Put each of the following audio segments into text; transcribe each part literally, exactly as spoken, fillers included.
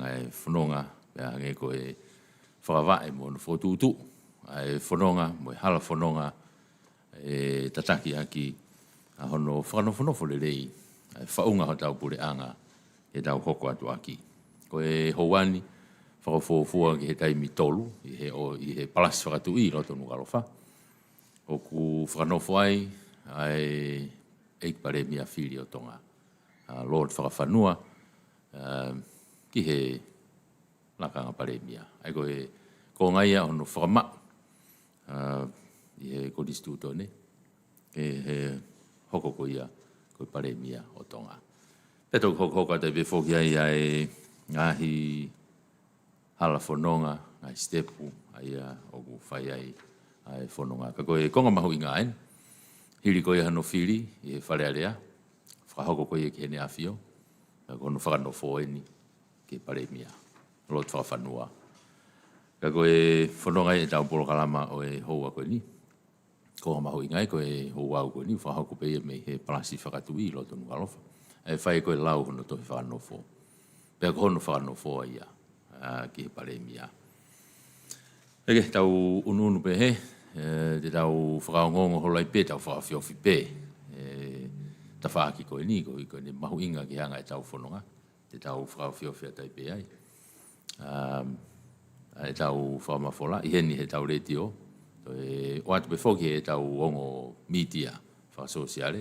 ʻa e fononga, pea hangē ko e fakavaʻe mo hono fokotuʻutuʻu ʻa e fononga, mo e hala fononga, ʻe tataki ʻaki ʻa hono fakanofonofo lelei ʻa e faʻunga hotau puleʻanga ke tau hoko atu ʻaki. Ko e houa ni, fakafuofua ki he taimi tolu, ʻi he ʻo, ʻi he Palasi Fakatuʻi ʻi loto Nukuʻalofa, ʻoku fakanofo ai ʻa e ʻEiki Palēmia fili ʻo Tonga, ʻa Lord Fakafanua, ʻa, ki he lakanga Palēmia. ʻA ia ko e konga ia hono fakamaʻu, ʻa, ʻi he Konisitūtone, ʻe he hoko ko ia ko e Palēmia ʻo Tonga. Pea toki hokohoko atu pē foki ai ʻa e ngaahi hala fononga, ngaahi sitepu, ʻa ia ʻoku fai ai ʻa e fononga. Ka ko e konga mahuʻinga eni, hili ko ia hono fili ʻi he Fale Alea, fakahoko ko ia ki Heʻene ʻAfio, ka ko hono fakanofo eni ki he Palēmia, Lord Fakafanua. Ka ko e fononga ʻetau polokalama ʻo e houa ko eni, ko e mahuʻinga ia ko e houa ko eni, fakahoko pē ia mei he Palasi Fakatuʻi ʻi loto Nukuʻalofa. ʻE fai ko e lau hono tohi fakanofo. Pea ko hono fakanofo ia, ʻa, ki he Palēmia. ʻEke, tau unuunu pē hē, ʻe, te tau fakaongoongo holo ai pē, tau fakaofiofi pē, ʻe, tafaʻaki ko eni, ko, ko ʻene mahuʻinga ki he anga ʻetau fononga, te tau fakaofiofi atu ai pē ai. Um, ʻa ʻetau fakamafola, ʻi heni heʻetau letiō, toe ʻoatu pē foki heʻetau ongo mītia fakasōsiale,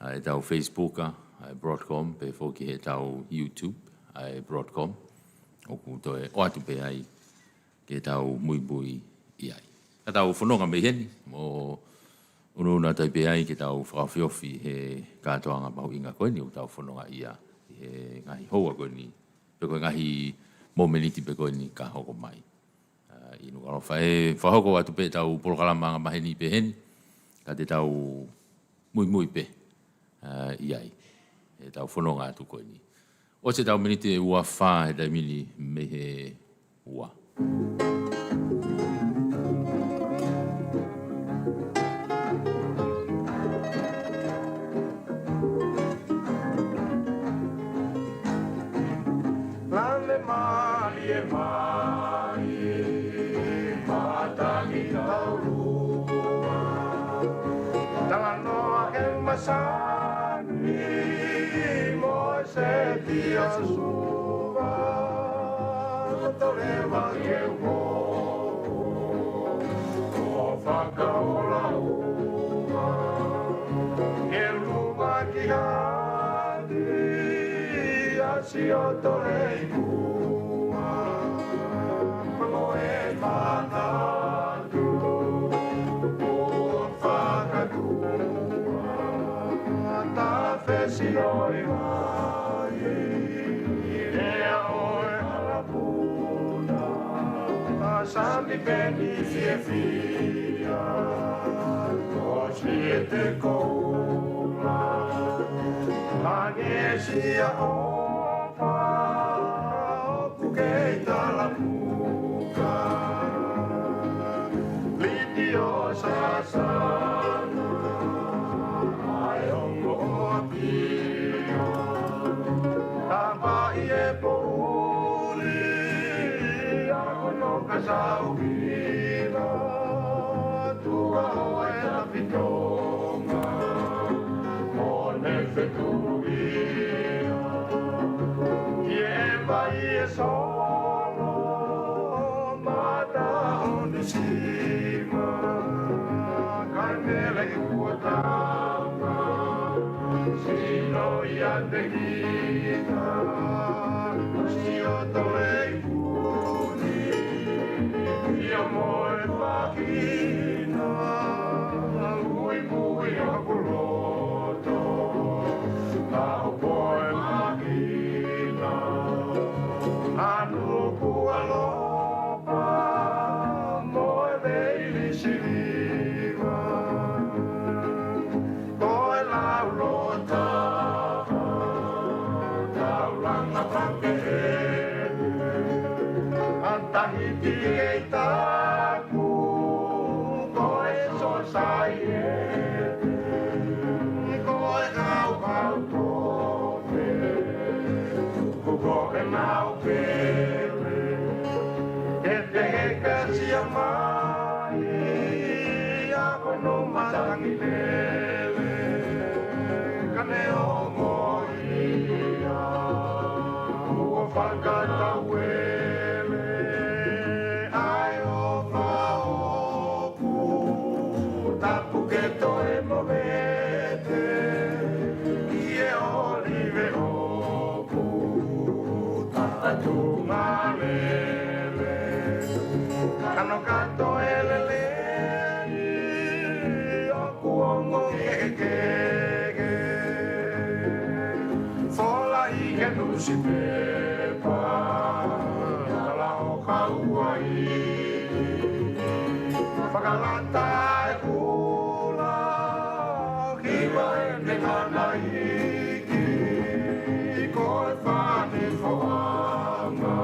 ʻa ʻetau Facebook, ʻa e Broadcom, pea foki heʻetau YouTube, ʻa e Broadcom, ʻoku toe ʻoatu pē ai ke tau muimui ʻi ai. Ka tau fononga mei heni, mo unuunu atu ai pē ai ke tau fakaofiofi he kātoanga mahuʻinga ko eni ʻoku tau fononga ai ʻi he ngaahi houa ko eni, pe ko e ngaahi mōmeniti pē ko eni ka hoko mai. ʻA, ʻi Nukuʻalofa, ʻe fakahoko atu pē ʻetau polokalama angamaheni pē heni, ka te tau muimui pē, ʻa, ʻi ai. ʻEtau fononga atu ko eni. ʻOsi ʻetau miniti ʻe ua fā he taimi ni mei he ua. Lale mālie mai, matangi taulua. Talanoa he masani, mo e seti ʻa Suva. Toleva ke uho, ʻo fakaola ua. Ke luma ki haʻi, ʻa Sio Toleikua. Mo e manatu, ʻo fakatua. Ta fesi ʻo e vai, ʻe ʻo e hala puna, ʻa Sami Peni fiefia, ko Siete Koula, Manesia ʻOfa, ʻoku kei talamuka, Liti ʻo Sasana, ʻa e ongo ʻo Apia, Tapa ʻi he poʻuli, ʻa Konoka Sauhila, tua ʻo e Tafitonga, ʻo ne fetulia, ki he vai ʻe Solo, mata ʻo Nisima, kae mele ʻi Kuatama, sino ia te kita, Sio Toleikua, ia mo e fakina, muimui ʻa Kuloto, tau poe makina, ʻa Nukuʻalofa, mo e veili siliva. Ko e lau lota, taulanga pakehe, ʻa Tahiti kei taku, ko e sosaiete, ko e kaukau tope, tuku ko e mau pē. Fakatauele ʻa e ʻofa ʻoku tapu ke toe movete ʻi he ʻolive ʻoku tapatunga lele. Kano kato e lelei ʻoku ongo kehekehe. Fola ʻi he nusipepa, tala ʻo kauaʻi. Fakalata e kula, hiva ʻene ngana iiki, ko e fani foʻanga,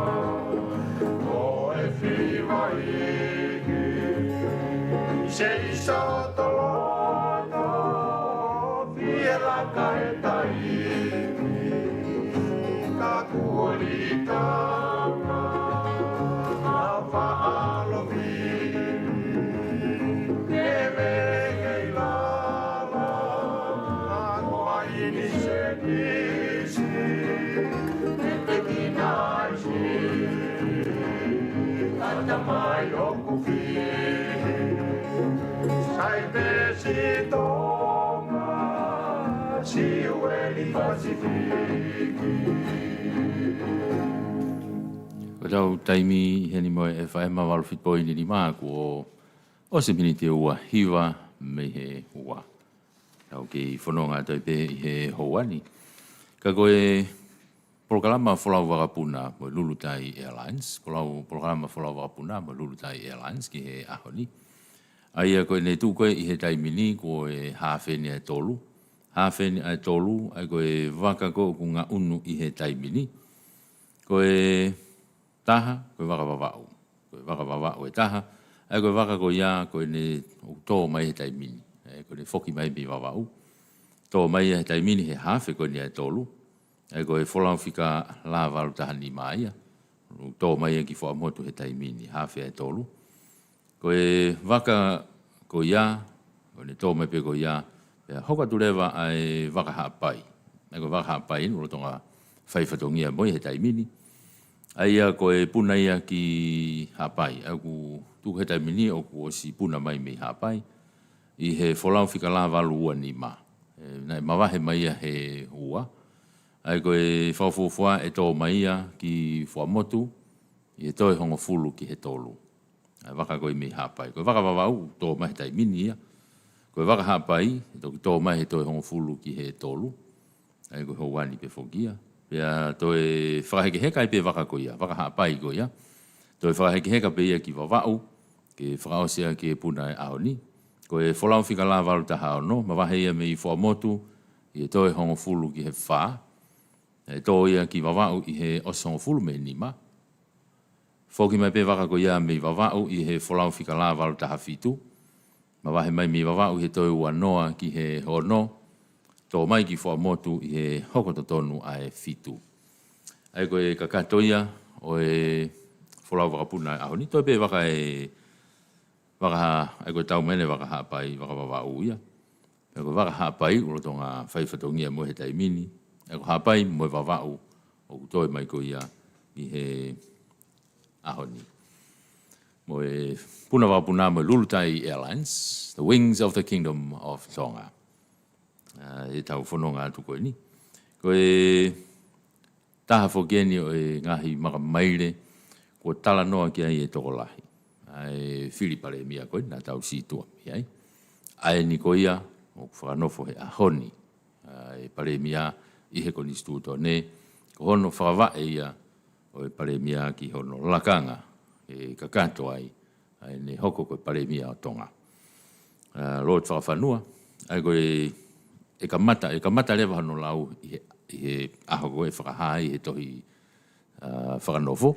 ko e fiva iiki. Seiso toloto, fie laka e taimi, ka kuo lī tama, a faʻa lovi, ke veke i lala, ko ai ni se kisi, ke pekina ai si, kata mai ʻoku fihi, Saipesi, Tonga, Siueli, Pasifiki. Ko ʻetau taimi heni mo e F M valu fitu poini nima kuo ʻosi e miniti ʻe ua hiva mei he ua. Tau kei fononga atu ai pē ʻi he houa ni. Ka ko e polokalama Folau Vakapuna mo e Lulutai Airlines, folau, polokalama Folau Vakapuna mo e Lulutai Airlines ki he ʻaho ni. ʻA ia ko ʻene tuʻu ko ē ʻi he taimi ni ko e haafe eni ʻa e tolu. Haafe eni ʻa e tolu, ʻa ia ko e vaka ko ē ʻoku ngaʻunu ʻi he taimi ni. Ko e taha, ko e vaka Vavaʻu. Ko e vaka Vavaʻu e taha, ʻa ia ko e vaka ko ia ko ʻene ʻoku tō mai he taimi ni. ʻA ia ko ʻene foki mai mei Vavaʻu. Tō mai ia he taimi ni he haafe ko eni ʻa e tolu. ʻA ia ko e folau fika lā valu taha nima ia. ʻOku tō mai ia ki Fuaʻamotu he taimi ni, haafe ʻa e tolu. Ko e vaka ko ia, ko ʻene tō mai pē ko ia, pea hoko atu leva ʻa e vaka Haʻapai. ʻA ia ko e vaka Haʻapai eni ʻoku lolotonga fai fatongia mo ia he taimi ni. ʻA ia ko e puna ia ki Haʻapai, ʻa ia ʻoku tuku he taimi ni ʻoku ʻosi puna mai mei Haʻapai, ʻi he folau fika lā valu ua nima. ʻE, naʻe mavahe mai ia he ua. ʻA ia ko e fakafuofua ʻe tō mai ia ki Fuaʻamotu, ʻi he toe hongofulu ki he tolu. ʻA e vaka ko ē mei Haʻapai. Ko e vaka Vavaʻu, tō mai he taimi ni ia. Ko e vaka Haʻapai, ʻe toki tō mai he toe hongofulu ki he tolu. ʻA ia ko e houa ni pē foki ia. Pea toe fakahekeheka ai pē vaka ko ia, vaka Haʻapai ko ia. Toe fakahekeheka pē ia ki Vavaʻu, ke fakaʻosi ʻaki e puna e ʻaho ni. Ko e folau fika lā valu taha ono, mavahe ia mei Fuaʻamotu, ʻi he toe hongofulu ki he fā. ʻE tō ia ki Vavaʻu ʻi he ʻosi hongofulu mei he nima. Foki mai pē vaka ko ia mei Vavaʻu ʻi he folau fika lā valu taha fitu. Mavahe mai mei Vavaʻu ʻi he toe ua noa ki he ono. Tō mai ki Fuaʻamotu ʻi he hoko totonu ʻa e fitu. ʻA ia ko e kakato ia ʻo e Folau Vakapuna ʻaho ni. Toe pē vaka e, vaka Ha-, ʻa ia ko e tau mai eni vaka Haʻapai, vaka Vavaʻu ia. Pea ko e vaka Haʻapai ʻoku lolotonga fai fatongia mo ia he taimi ni. ʻA ia ko Haʻapai mo e Vavaʻu ʻoku toe mai ko ia ʻi he ʻaho ni. Mo e puna vakapuna mo e Lulutai Airlines, the wings of the Kingdom of Tonga. ʻA, ʻetau fononga atu ko eni. Ko e taha foki eni ʻo e ngaahi maka maile kuo talanoa ki ai e tokolahi. ʻA e fili palēmia ko ē naʻa tau sītuʻa mei ai. ʻA eni ko ia ʻoku fakanofo he ʻaho ni. ʻA e palēmia ʻi he konisitūtone, ko hono fakavaʻe ia ʻo e palēmia ki hono lakanga, ʻe kakato ai ʻa ʻene hoko ko e palēmia ʻo Tonga. ʻA, Lord Fakafanua, ʻa ia ko e, ʻe kamata, ʻe kamata leva hono lau ʻi he, ʻi he ʻaho ko ē ʻe fakahā ai he tohi, ʻa, fakanofo.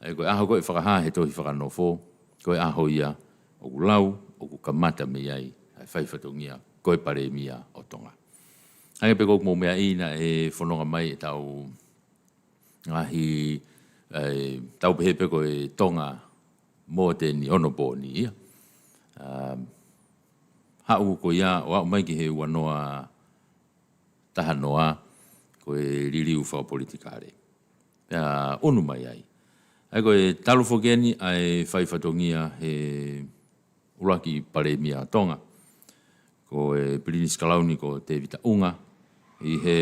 ʻA ia ko e ʻaho ko ē ʻe fakahā he tohi fakanofo, ko e ʻaho ia ʻoku lau, ʻoku kamata mei ai ʻa e fai fatongia ko e palēmia ʻo Tonga. Hangē pē ko ʻeku mou meaʻi naʻe fononga mai ʻetau ngaahi, ʻe, tau pehē pē ko e Tonga mōteni onopōni ia. ʻA, haʻu ko ia ʻo aʻu mai ki he ua noa taha noa ko e liliu fakapolitikale. pea ʻunu mai ai. ʻA ia ko e talu foki eni ʻa e fai fatongia he ʻuluaki Palēmia Tonga, ko e Pilinisi Kalauni ko Tēvita ʻUnga, ʻi he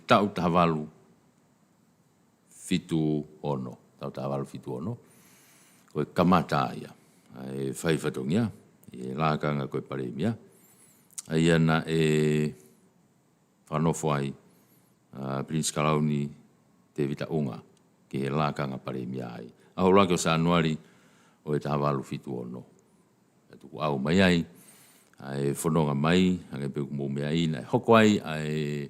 taʻu taha valu fitu ono, taʻu taha valu fitu ono, ko e kamata ia ʻa e fai fatongia ʻi he lakanga ko e Palēmia. ʻA ia naʻe fakanofo ai ʻa Pilinisi Kalauni Tēvita ʻUnga ki he lakanga Palēmia ai, ʻaho ʻuluaki ʻo Sānuali ʻo e taha valu fitu ono. Pea tuku ʻau mai ai ʻa e fononga mai, hangē pē ʻoku mou meaʻi, naʻe hoko ai ʻa e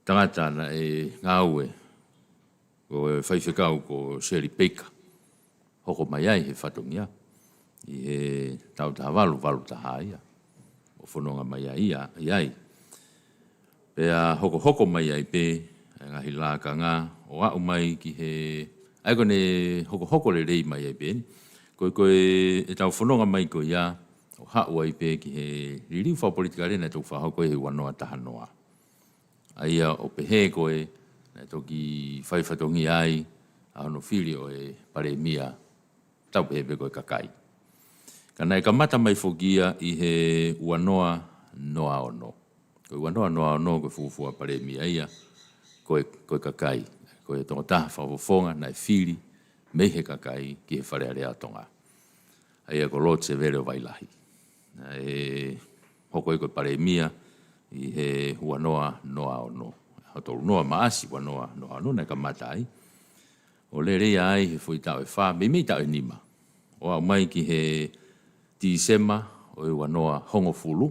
tangata naʻe ngāue ko e faifekau ko Shirley Baker, hoko mai ai he fatongia ʻi he taʻu taha valu valu taha ia, ʻo fononga mai ai ia, ʻi ai. Pea hokohoko mai ai pē ʻa e ngaahi lakanga ʻo aʻu mai ki he, ʻa ia ko ʻene hokohoko lelei mai ai pē eni, ko e, ko e ʻetau fononga mai ko ia ʻo haʻu ai pē ki he liliu fakapolitikale naʻe toki fakahoko he ua noa taha noa. ʻA ia ʻo pehē ko ē naʻe toki fai fatongia ai ʻa hono fili ʻo e Palēmia, tau pehē pē ko e kakai. Ka naʻe kamata mai foki ia ʻi he ua noa noa ono. Ko e ua noa noa ono ko e fuofua Palēmia ia ko e, ko e kakai, ko e tokotaha fakafofonga naʻe fili mei he kakai ki he Fale Alea ʻo Tonga, ʻa ia ko Lord Sevele ʻo Vailahi. Naʻe hoko ia ko e Palēmia ʻi he ua noa noa ono. ʻAho tolu noa Maʻasi ua noa noa ono naʻe kamata ai, ʻo lele ia ai he foʻi taʻu ʻe fā, meimei taʻu ʻe nima, ʻo aʻu mai ki he Tīsema ʻo e ua noa hongofulu.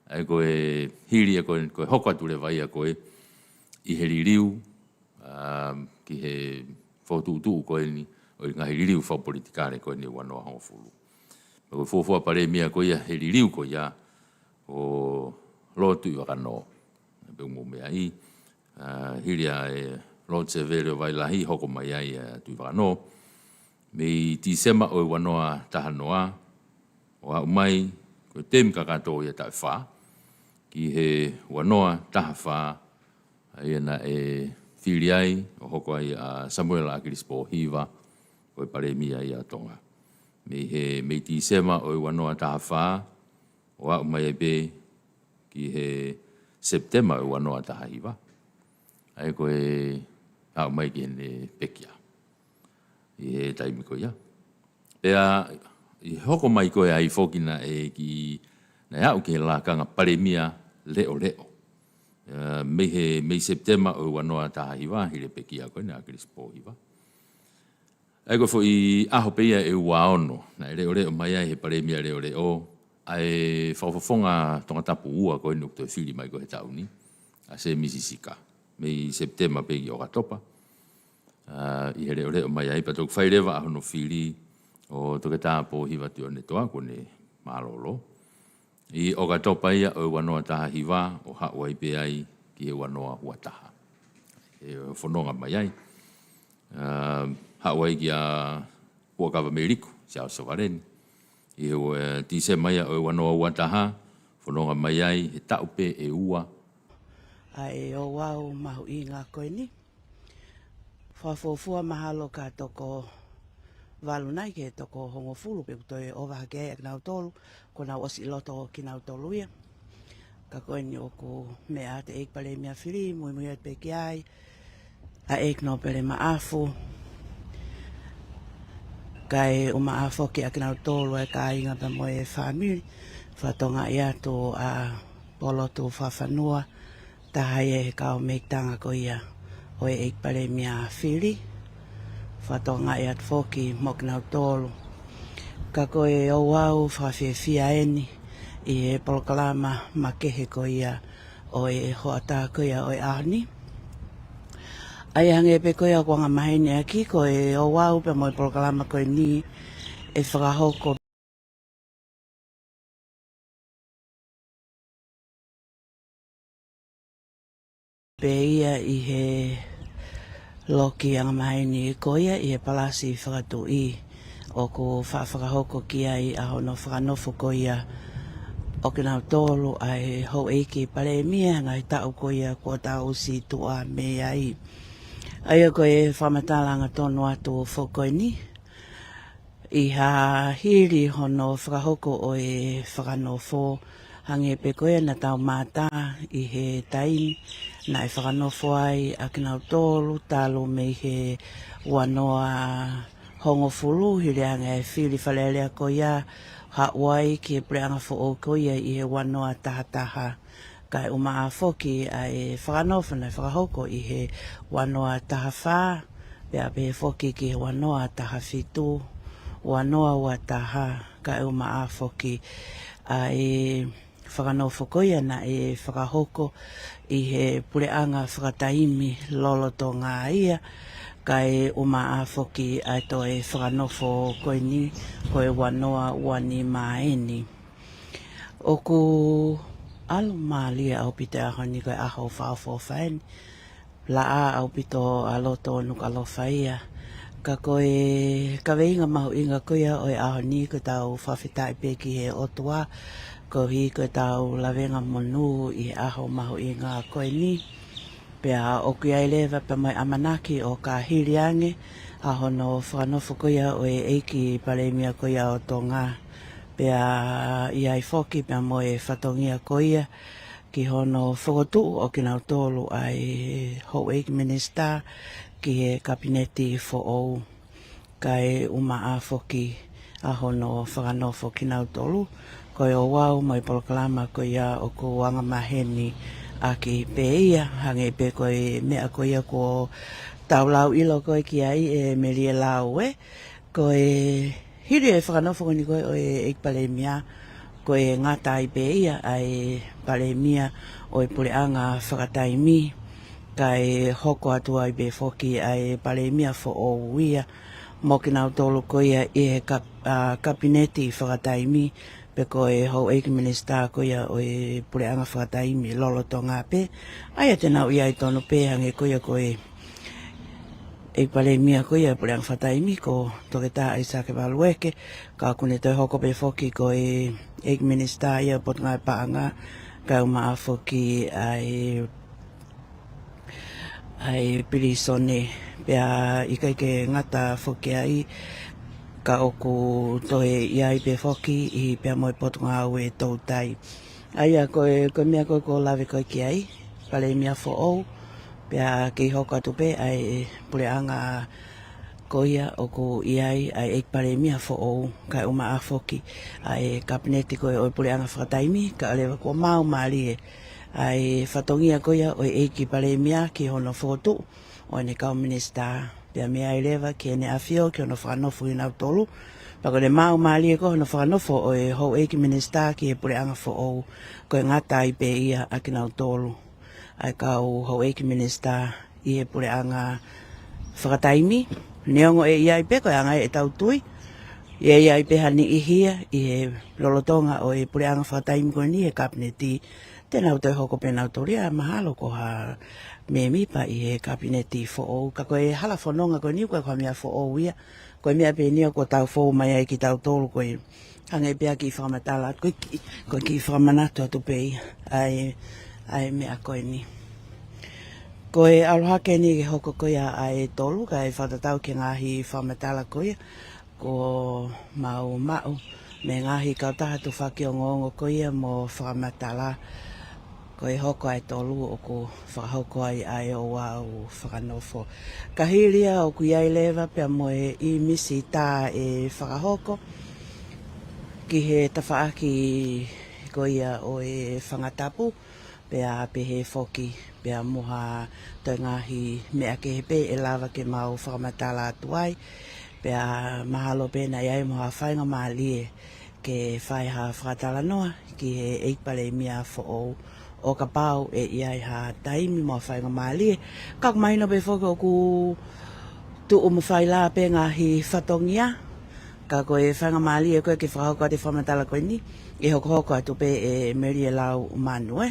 ʻA ia ko e hili ia ko e, ko e hoko atu leva ia ko ē ʻi he liliu, ʻa, ki he fokotuʻutuʻu ko eni ʻo e ngaahi liliu fakapolitikale ko eni ua noa hongofulu. Pea ko e fuofua Palēmia ko ia he liliu ko ia ko Lord Tuʻivakanō. Pea ʻoku mou meaʻi, ʻa, hili ia ʻe Lord Sevele ʻo Vailahi, hoko mai ai ʻa Tuʻivakanō mei Tīsema ʻo e ua noa taha noa, ʻo aʻu mai ko e temi kakato ia taʻu ʻe fā, ki he ua noa taha fā, ʻa ia naʻe fili ai ʻo hoko ai ʻa Samuela ʻAkilisi Pōhiva ko e Palēmia ia ʻo Tonga. Mei he, mei Tīsema ʻo e ua noa taha fā, ʻo aʻu mai ai pē ki he Sepitema ʻo e ua noa taha hiva. ʻA ia ko e aʻu mai ki heʻene pekia ʻi he taimi ko ia. Pea ʻi he hoko mai ko ē ai foki naʻe ki, naʻe aʻu ki he lakanga Palēmia leʻoleʻo. ʻA, mei he, mei Sepitema ʻo e ua noa taha hiva, hili e pekia ko eni ʻa ʻAkilisi Pōhiva. ʻA ia ko e foʻi ʻaho pē ia ʻe ua ono, naʻe leʻoleʻo mai ai he Palēmia leʻoleʻo ʻa e fakafofonga Tongatapu ua ko eni ʻoku toe fili mai ko ē he taʻu ni, ʻa Sēmisi Sika, mei Sepitema pē ki ʻOkatopa. ʻA, ʻi he leʻoleʻo mai ai pea toki fai leva ʻa hono fili ʻo Toketā Pōhiva Tuʻiʻonetoa kuo ne mālōlō. ʻI ʻOkatopa ia ʻo e ua noa taha hiva ʻo haʻu ai pē ai ki he ua noa ua taha. ʻE fononga mai ai. ʻA, haʻu ai kia Huʻakavameiliku Siaosi Sovaleni. ʻI he ua, Tīsema ia ʻo e ua noa ua taha, fononga mai ai he taʻu pē ʻe ua. ʻA e ouau mahuʻinga ko eni. Fakafuofua mahalo ka toko valu nai ki he toko hongofulu pe ʻoku toe ʻova hake ai ʻa kinautolu, kuo nau ʻosi ʻi loto kinautolu ia. Ka ko eni ʻoku meʻa atu e ʻEiki Palēmia fili, muimui atu pē ki ai ʻa ʻEiki Nōpele Maʻafu, kae ʻumaʻā foki ʻa kinautolu ʻa e kāinga pea mo e fāmili, fakatokangaʻi atu ʻa Polotu Fakafanua, taha ia he kau mei tanga ko ia ʻo e ʻEiki Palēmia fili, fakatokangaʻi atu foki mo kinautolu. Ka ko e ouau fakafiefia eni ʻi he polokalama makehe ko ia ʻo e hoʻatā ko ia ʻo e ʻaho ni. ʻA ia hangē pē ko ia ʻoku angamaheni ʻaki, ko e ouau pea mo e polokalama ko eni ʻe fakahoko pē ia ʻi he loki angamaheni ko ia ʻi he Palasi Fakatuʻi ʻoku faʻa fakahoko ki ai ʻa hono fakanofo ko ia ʻo kinautolu ʻa e houʻeiki Palēmia he ngaahi taʻu ko ia kuo tau ʻosi tuʻa mei ai. ʻA ia ko e fakamatala angatonu atu foki ko eni, ʻi he hili hono fakahoko ʻo e fakanofo, hangē pē ko ia naʻa tau mātā ʻi he taimi naʻe fakanofo ai ʻa kinautolu talu mei he ua noa hongofulu, hili ange e fili Fale Alea ko ia, haʻu ai ki he puleʻanga foʻou ko ia ʻi he ua noa taha taha. Kae ʻumaʻā foki ʻa e fakanofo naʻe fakahoko ʻi he ua noa taha fā, pea pehē foki ki he ua noa taha fitu, ua noa ua taha, kae ʻumaʻā foki ʻa e fakanofo ko ia naʻe fakahoko ʻi he puleʻanga fakataimi lolotonga ia, kae ʻumaʻā foki ʻa e toe fakanofo ko eni, ko e ua noa ua nima eni. ʻOku ʻalu mālie ʻaupito e ʻaho ni, ko e ʻaho fakaʻofoʻofa eni. Laʻā ʻaupito ʻa loto Nukuʻalofa ia. Ka ko e kaveinga mahuʻinga ko ia ʻo e ʻaho ni, ko ʻetau fakafetaʻi pē ki he ʻOtua, koeʻuhi ko ʻetau lavengamonū ʻi he ʻaho mahuʻinga ko eni. Pea ʻoku ʻi ai leva pea mo e ʻamanaki ʻo ka hili ange ʻa hono fakanofo ko ia ʻo e ʻEiki Palēmia ko ia ʻo Tonga. Pea ʻi ai foki pea mo e fatongia ko ia ki hono fokotuʻu ʻo kinautolu ʻa e Houʻeiki Minisitā ki he Kapineti foʻou. Kae ʻumaʻā foki ʻa hono fakanofo kinautolu. Ko e ouau mo e polokalama ko ia ʻoku angamaheni ʻaki pē ia, hangē pē ko e meʻa ko ia kuo tau lau ʻilo ko ē ki ai ʻe Melie Lau ē. Ko e hili e fakanofo ko eni ko ē ʻo e ʻEiki Palēmia, ko e ngata ai pē ia ʻa e Palēmia ʻo e puleʻanga fakataimi, kae hoko atu ai pē foki ʻa e Palēmia foʻou ia mo kinautolu ko ia ʻi he kap-, ʻa, Kapineti fakataimi, pe ko e Houʻeiki Minisitā ko ia ʻo e puleʻanga fakataimi lolotonga pē. ʻA ia te nau ʻi ai tonu pē hangē ko ia ko e ʻEiki Palēmia ko ia ʻo e puleʻanga fakataimi ko Toketā ʻAisake Valueke, ka ʻoku ne toe hoko pē foki ko e ʻEiki Minisitā ia ʻo e Potungāue Paʻanga, kae ʻumaʻā foki ʻa e ʻa e pilīsone, pea ʻikai ke ngata foki ai, ka ʻoku toe ʻi ai pē foki ʻi pea mo e Potungāue Toutai. ʻA ia ko e, ko e meʻa ko ē ʻoku ou lave ko ē ki ai, Palēmia foʻou, pea kei hoko atu pē ʻa e puleʻanga ko ia ʻoku ʻi ai ʻa e ʻEiki Palēmia foʻou, kae ʻumaʻā foki ʻa e Kapineti ko ē ʻo e puleʻanga fakataimi, kae ʻoua leva kuo maau mālie ʻa e fatongia ko ia ʻo e ʻEiki Palēmia ki hono fokotuʻu ʻo ʻene kau minisitā, pea mei ai leva ki heʻene ʻafio ki hono fakanofo kinautolu. Pea ko ʻene maau mālie ko ē hono fakanofo ʻo e Houʻeiki Minisitā ki he puleʻanga foʻou, ko e ngata ai pē ia ʻa kinautolu ʻa e kau Houʻeiki Minisitā ʻi he puleʻanga fakataimi. Neongo ʻe ʻi ai pē, ko e anga ia ʻetau tui, ʻe ʻi ai pē ha niʻihi ia ʻi he lolotonga ʻo e puleʻanga fakataimi ko eni he Kapineti, te nau toe hoko pē nautolu ia mahalo ko ha mēmipa ʻi he Kapineti foʻou. Ka ko e hala fononga ko eni ʻoku ʻikai ko ha meʻa foʻou ia. Ko e meʻa pē eni ia kuo tau fou mai ai kitautolu, ko e hangē pē ʻa e kiʻi fakamatala, ko e kiʻi, ko e kiʻi fakamanatu atu pē ia ʻa e, ʻa e meʻa ko eni. Ko e ʻalu hake eni ke hoko ko ia ʻa e tolu, kae fakatatau ki he ngaahi fakamatala ko ia kuo mau maʻu mei he ngaahi kautaha tufaki ongoongo ko ia mo fakamatala, ko e hoko ʻa e tolu ʻoku fakahoko ai ʻa e ouau fakanofo. Ka hili ia ʻoku ʻi ai leva pea mo e ʻīmisi tā ʻe fakahoko ki he tafaʻaki ko ia ʻo e fangatapu, pea pehē foki pea mo ha toe ngaahi meʻa kehe pē ʻe lava ke mau fakamatala atu ai. Pea mahalo pē naʻe ʻi ai mo ha faingamālie ke fai ha fakatalanoa ki he ʻEiki Palēmia foʻou, ʻo kapau ʻe ʻi ai ha taimi mo ha faingamālie. Ka ʻoku mahino pē foki ʻoku tuʻu mo fai lā pē ngaahi fatongia, ka ko e faingamālie ko ē ke fakahoko atu e fakamatala ko eni, ʻe hokohoko atu pē ʻe Melie Lau Manu ē.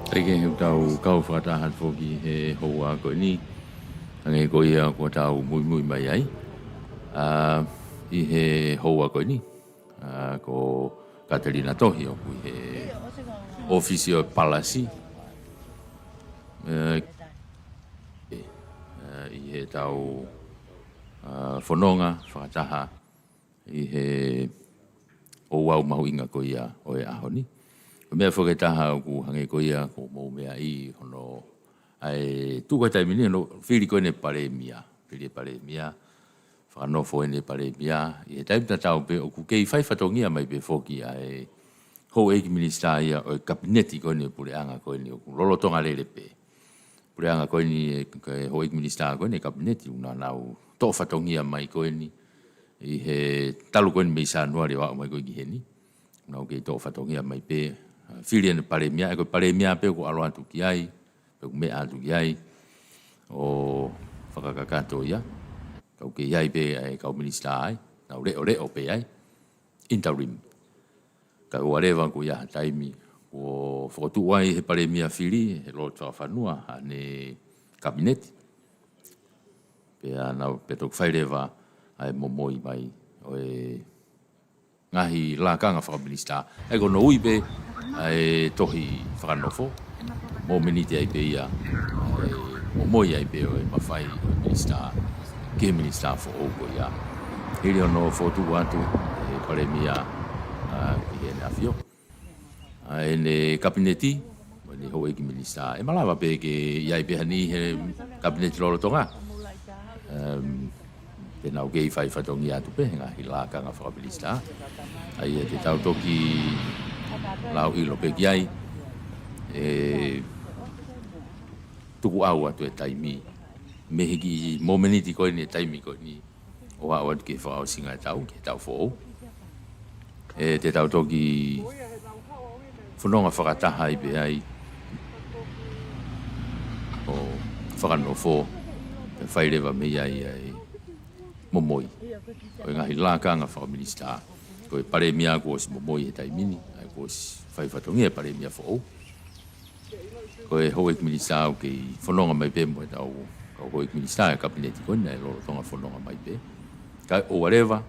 Kae kehe, ʻoku tau kau fakataha atu foki he houa ko eni, hangē ko ia kuo tau muimui mai ai. ʻA, ʻi he houa ko eni, ʻa, ko Katalina Tohi ʻoku ʻi he ʻōfisi ʻo e Palasi. ʻE, ʻe, ʻi heʻetau, ʻa, fononga fakataha ʻi he ouau mahuʻinga ko ia ʻo e ʻaho ni. Ko e meʻa foki ʻe taha ʻoku hangē ko ia ʻoku mou meaʻi hono, ʻa e tuʻu ko e taimi ni hono fili ko eni e Palēmia. Fili e Palēmia, fakanofo eni e Palēmia. ʻI he taimi tatau pē ʻoku kei fai fatongia mai pē foki ʻa e houʻeiki minisitā ia ʻo e Kapineti ko eni ʻo e puleʻanga ko eni ʻoku lolotonga lele pē. Puleʻanga ko eni e, ko e houʻeiki minisitā ko eni e Kapineti, ʻoku nau toʻo fatongia mai ko eni ʻi he talu ko eni mei Sānuali ʻo aʻu mai ko ē ki heni. Nau kei toʻo fatongia mai pē, ʻa, fili eni e Palēmia, ʻa ia ko e Palēmia pē ʻoku ʻalu atu ki ai, pe ʻoku meʻa atu ki ai, ʻo fakakakato ia. Ka ʻoku kei ʻi ai pē ʻa e kau minisitā ai, nau leʻoleʻo pē ai, interim. Kae ʻoua leva kuo ʻi ai ha taimi kuo fokotuʻu ai he Palēmia fili, he lotu fakafanua, haʻane Kapineti. Pea nau, pea toki fai leva ʻa e momoi mai ʻo e ngaahi lakanga fakaminisitā. ʻA ia ko hono ui pē ʻa e tohi fakanofo, mōmeniti ai pē ia, ʻa e momoi ai pē ʻo e mafai ʻo e minisitā ki he minisitā foʻou ko ia. Hili hono fokotuʻu atu ʻe he Palēmia, ʻa, ki heʻene ʻAfio, ʻa ʻene Kapineti, mo ʻene houʻeiki minisitā. ʻE malava pē ke ʻi ai pē ha niʻihi he Kapineti lolotonga. Em, te nau kei fai fatongia atu pē he ngaahi lakanga fakaminisitā. ʻA ia te tau toki lau ʻilo pē ki ai, ʻe tukuʻau atu e taimi, mei he kiʻi mōmeniti ko eni, e taimi ko eni, ʻo aʻu atu ki he fakaʻosinga e taʻu, ki he taʻu foʻou. ʻE te tau toki fononga fakataha ai pē ai, ʻo fakanofo, pea fai leva mei ai ʻa e momoi ʻo e ngaahi lakanga fakaminisitā. Ko e Palēmia kuo ʻosi momoi he taimi ni, ʻa ia kuo ʻosi fai fatongia e Palēmia foʻou. Ko e houʻeiki minisitā ʻoku kei fononga mai pē mo ʻetau kau houʻeiki minisitā e Kapineti ko eni, ʻe lolotonga fononga mai pē. Kae ʻoua leva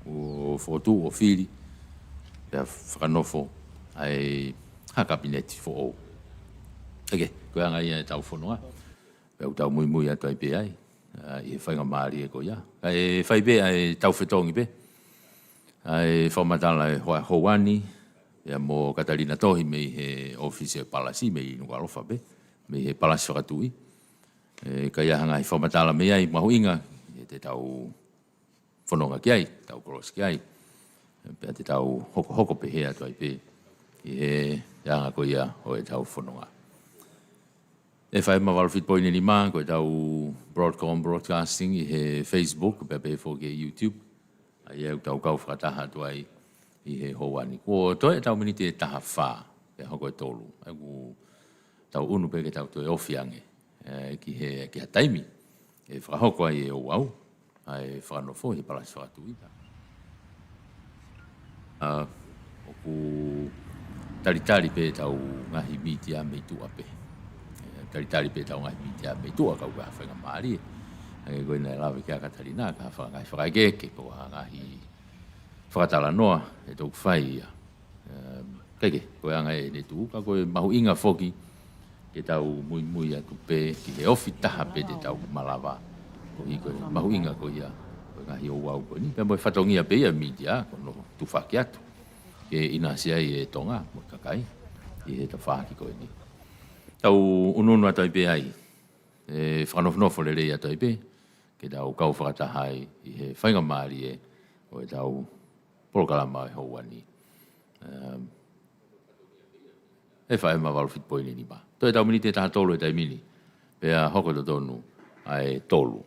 kuo fokotuʻu ʻo fili, pea fakanofo ai ha Kapineti foʻou. ʻEke, ko e anga ia ʻetau fononga. Pea ʻoku tau muimui atu ai pē ai, ʻa, ʻi he faingamālie ko ia. Kae fai pē ʻa e tau fetongi pē ʻa e fakamatala ʻa e hoa-, houa ni, pea mo Katalina Tohi mei he ʻōfisi ʻo e Palasi mei Nukuʻalofa pē, mei he Palasi Fakatuʻi. ʻE, ka ʻi ai ha ngaahi fakamatala mei ai mahuʻinga, ʻe te tau fononga ki ai, tau kolosi ki ai. Pea te tau hokohoko pehē atu ai pē ʻi he anga ko ia ʻo ʻetau fononga. F M valu fitu poini nima, ko ʻetau Broadcom Broadcasting ʻi he Facebook, pea pehē foki ki he YouTube. ʻA ia ʻoku tau kau fakataha atu ai ʻi he houa ni. Kuo toe ʻetau miniti ʻe taha fā, pea hoko e tolu. ʻA ia ʻoku tau ʻunu pē ke tau toe ofi ange, ʻe, ki he, ki ha taimi ʻe fakahoko ai e ouau ʻa e fakanofo ʻi he Palasi Fakatuʻi. ʻA, ʻoku talitali pē ʻetau ngaahi mītia mei tuʻa pē. ʻE, talitali pē ʻetau ngaahi mītia mei tuʻa, ka ʻoku ʻi ai ha faingamālie. Hangē ko ia naʻe lave ki ai ʻa Katalina, ka ha faka-, ngaahi fakaʻekeʻeke, pe ko ha ngaahi fakatalanoa ʻe toki fai ia. Em, kae kehe, ko e anga ʻene tuʻu, ka ko e mahuʻinga foki ke tau muimui atu pē ki he ofi taha pē te tau malava. Koeʻuhi ko e mahuʻinga ko ia ʻo e ngaahi ouau ko eni. Pea mo e fatongia pē ia mītia, ko hono tufaki atu ke ʻinasi ai e Tonga mo e kakai ʻi he tafaʻaki ko eni. Tau ʻunuʻunu atu ai pē ai, ʻe fakanofonofo lelei atu ai pē ke tau kau fakataha ai ʻi he faingamālie ʻo ʻetau polokalama ʻo e houa ni. Em, F M valu fitu poini nima. Toe ʻetau miniti ʻe taha tolu e taimi ni, pea hoko totonu ʻa e tolu.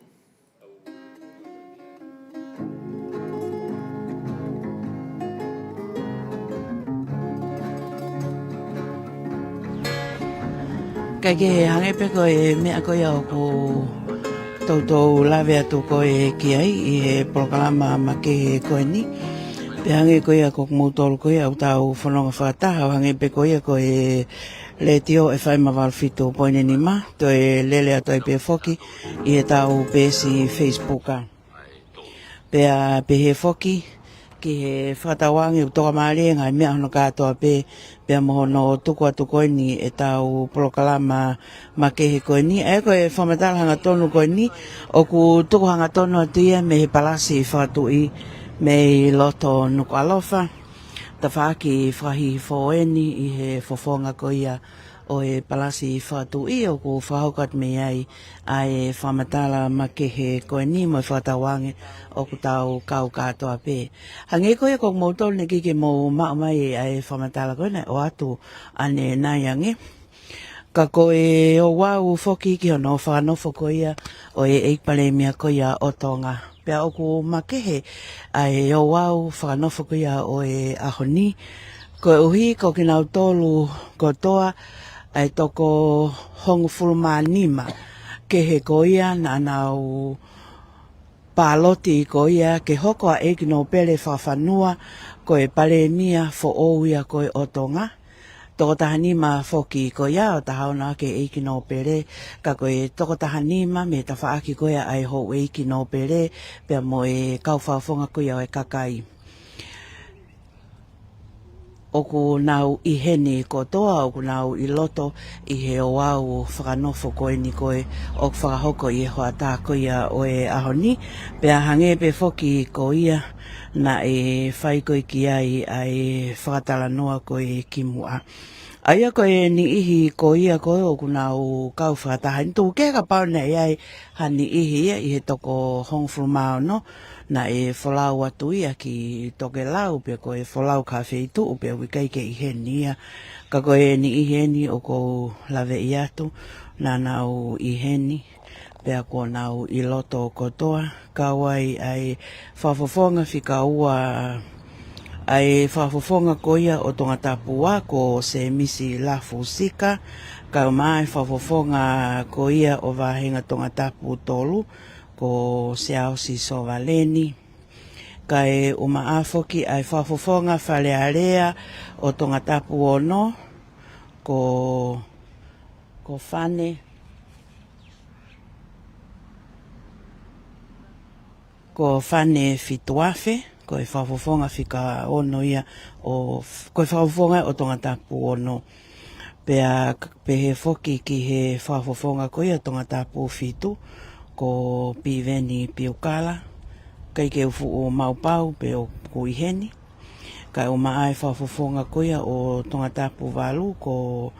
Kae kehe, hangē pē ko e meʻa ko ia ʻoku toutou lave atu ko ē ki ai ʻi he polokalama makehe ko eni, Pea hangē ko ia ko kimoutolu ko ia ʻoku tau fononga fakataha, ʻo hangē pē ko ia ko e letiō ʻe fai ma valu fitu poini nima, toe lele atu ai pē foki ʻi heʻetau peesi Facebook. Pea pehē foki ki he fakatauange ʻoku tokamālie e ngaahi meʻa hono kātoa pē, pea mo hono tuku atu ko eni ʻetau polokalama makehe ko eni. ʻA ia ko e fakamatala hangatonu ko eni, ʻoku tuku hangatonu atu ia mei he Palasi Fakatuʻi mei loto Nukuʻalofa. Tafaʻaki fakahihifo eni ʻi he fofonga ko ia ʻo e Palasi Fakatuʻi, ʻoku fakahoko atu mei ai ʻa e fakamatala makehe ko eni mo e fakatauange ʻoku tau kau kātoa pē. Hangē ko ia ko kimoutolu naʻe ʻikai ke mou maʻu mai ʻa e fakamatala ko ē naʻe ʻoatu ʻanenai ange. Ka ko e ouau foki ki hono fakanofo ko ia ʻo e ʻEiki Palēmia ko ia ʻo Tonga. Pea ʻoku makehe ʻa e ouau fakanofo ko ia ʻo e ʻaho ni, koeʻuhi ko kinautolu kotoa ʻa e toko hongofulu mā nima kehe ko ia naʻa nau pāloti ko ia ke hoko ʻa ʻEiki Nōpele Fakafanua ko e Palēmia foʻou ia ko ē ʻo Tonga. Toko taha nima foki ko ia ʻo taha ono ʻaki e ʻEiki Nōpele, ka ko e toko taha nima mei he tafaʻaki ko ia ʻa e houʻeiki nōpele, pea mo e kau fakafofonga ko ia ʻo e kakai. ʻOku nau ʻi heni kotoa, ʻoku nau ʻi loto ʻi he ouau fakanofo ko eni ko ē ʻoku fakahoko ʻi he hoʻatā ko ia ʻo e ʻaho ni, pea hangē pē foki ko ia naʻe fai ko ē ki ai ʻa e fakatalanoa ko ē kimuʻa. ʻA ia ko e niʻihi ko ia ko ē ʻoku nau kau fakataha eni, tuku kehe kapau naʻe ʻi ai ha niʻihi ia ʻi he toko hongofulu mā ono, naʻe folau atu ia ki tokelau pe ko e folau ki ha feituʻu pea ʻoku ʻikai ke ʻi heni ia. Ka ko e niʻihi eni ʻoku ou laveʻi atu naʻa nau ʻi heni, pea kuo nau ʻi loto kotoa, kau ai ʻa e fakafofonga fika ua, ʻa e fakafofonga ko ia ʻo Tongatapu ua ko Sēmisi Lafusika, kaeʻumaʻā e fakafofonga ko ia ʻo Vāhenga Tongatapu tolu ko Siaosi Sovaleni, kaeʻumaʻā foki ʻa e fakafofonga Fale Alea ʻo Tongatapu ono ko, ko Fane, ko Fane Fituafe, ko e fakafofonga fika ono ia ʻo, ko e fakafofonga ʻo Tongatapu ono. Pea k-, pehē foki ki he fakafofonga ko ia Tongatapu fitu, ko Piveni Piukala, ʻikai ke u fuʻu maʻu pau pe ʻoku ʻi heni. Kaeʻumaʻā e fakafofonga ko ia ʻo Tongatapu valu ko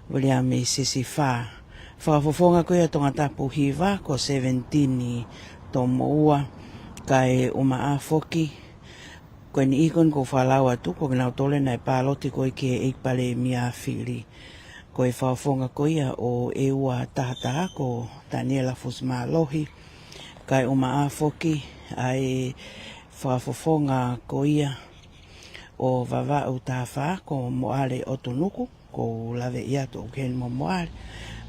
Viliami Sisifa. Fakafofonga ko ia Tongatapu hiva ko Seventini Tomoua. Kaeʻumaʻā foki, ko e niʻihi ko eni ʻoku ou falau atu, ko kinautolu naʻe pāloti ko ē ki he ʻEiki Palēmia fili. Ko e fakafofonga ko ia ʻo ʻEua Tahataha ko Taniela Fusimālohi. Kaeʻumaʻā foki ʻa e fakafofonga ko ia ʻo Vavaʻu taha fā ko Moʻale ʻOtunuku, ʻoku ou laveʻi atu ʻoku ʻi heni mo Moʻale.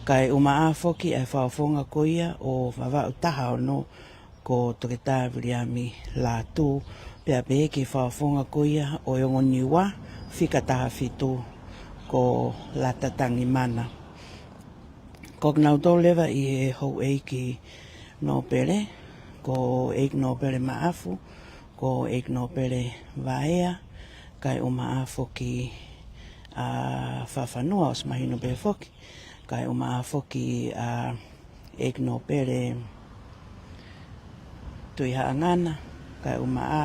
Kaeʻumaʻā foki ʻa e fakafofonga ko ia ʻo Vavaʻu taha ono ko Toketā Viliami Lātū, pea pehē ki he fakafofonga ko ia ʻo e ongo Niua fika taha fitu ko Lata Tangimana. Ko kinautolu leva ʻi he houʻeiki nōpele, ko ʻEiki Nōpele Maʻafu, ko ʻEiki Nōpele Vaea, kaeʻumaʻā foki ʻa Fakafanua, ʻosi mahino pē foki, kaeʻumaʻā foki ʻa ʻEiki Nōpele Tuʻihaʻangana, kaeʻumaʻā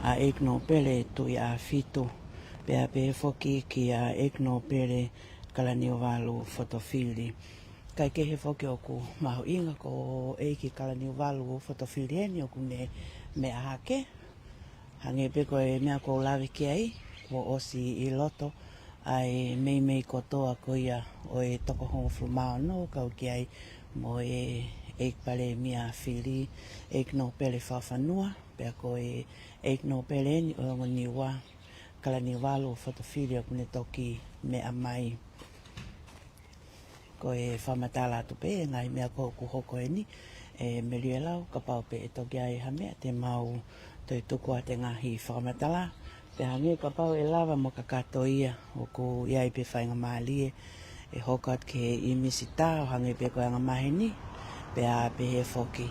ʻa ʻEiki Nōpele Tuʻiʻāfitu, pea pehē foki kia ʻEiki Nōpele Kalaniuvalu Fotofili. Kae kehe foki ʻoku mahuʻinga ko ʻEiki Kalaniuvalu Fotofili eni ʻoku ne meʻa hake. Hangē pē ko e meʻa ʻoku ou lave ki ai, kuo ʻosi ʻi loto ʻa e meimei kotoa ko ia ʻo e toko hongofulu mā ono, kau ki ai mo e ʻEiki Palēmia fili, ʻEiki Nōpele Fakafanua, pea ko e ʻEiki Nōpele eni ʻo e ongo Niua, Kalaniuvalu Fotofili ʻoku ne toki meʻa mai. Ko e fakamatala atu pē e ngaahi meʻa ko ē ʻoku hoko eni, ʻe Meliuelau, kapau pē ʻe toki ʻi ai ha meʻa te mau toe tuku atu e ngaahi fakamatala, Pea hangē kapau ʻe lava mo kakato ia, ʻoku ʻi ai pē faingamālie ʻe hoko atu ki he ʻīmisi tā ʻo hangē pē ko e angamaheni, pea pehē foki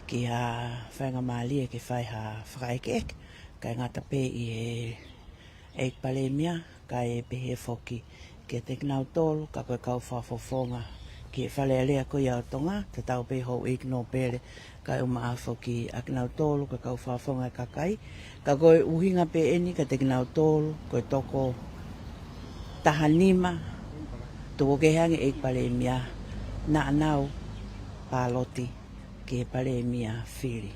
ki ha faingamālie ke fai ha fakaʻekeʻeke, kae ngata pē ʻi he ʻEiki Palēmia, kae pehē foki kiate kinautolu, ka ko e kau fakafofonga ki he Fale Alea ko ia ʻo Tonga, tatau pē houʻeiki nōpele, kae ʻumaʻā foki ʻa kinautolu ko e kau fakafofonga e kakai, ka ko e ʻuhinga pē ʻeni kiate kinautolu ko e toko taha nima, toko kehe ange ʻEiki Palēmia, naʻa nau pāloti ki he Palēmia fili.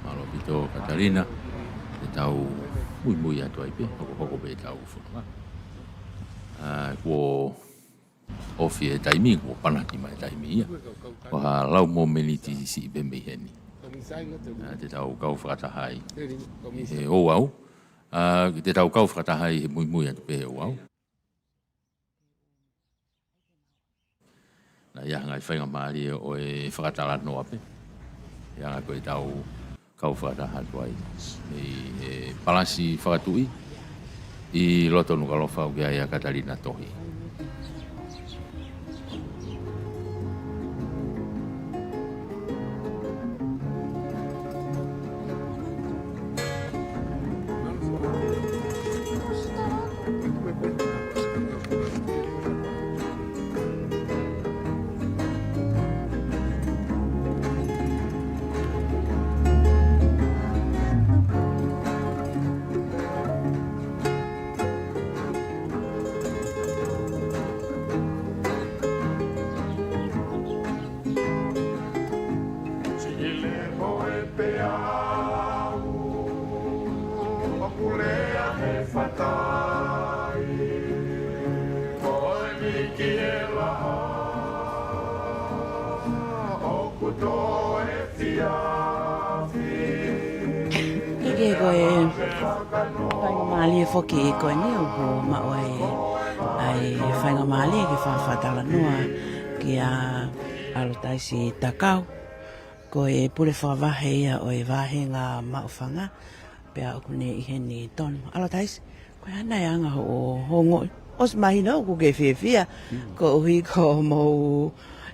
Mālō ʻaupito Katalina, ʻetau muimui atu ai pē, hokohoko pē ʻetau fononga. Ā, kuo ofi e taimi, kuo panaki mai e taimi ia. Ko ha lau momeniti siʻi pē mei heni. Ā, te tau kau fakataha ai ʻi he ouau. Ā, te tau kau fakataha ai he muimui atu pē he ouau. Naʻe ʻi ai ha ngaahi faingamālie ʻo e fakatalanoa pē. ʻI he anga ko ʻetau kau fakataha atu ai ʻi he Palasi Fakatuʻi ʻi loto Nukuʻalofa ʻoku ʻi ai ʻa Katalina Tohi. Sihile mo e peau, ʻoku lea he fatai, mo e miki he laʻā, ʻoku toe fiafi. Ke ke ko e faingamālie foki ko eni ʻoku maʻu ai ʻa e faingamālie ke fakatalanoa kia ʻAlotaisi Takau, ko e pule fakavahe ia ʻo e vāhenga Maʻufanga, pea ʻoku ne ʻi heni tonu. ʻAlotaisi, ko e hā nai e anga hoʻo, hoʻo ongoʻi? ʻOsi mahino ʻoku ke fiefia, koeʻuhi ko homou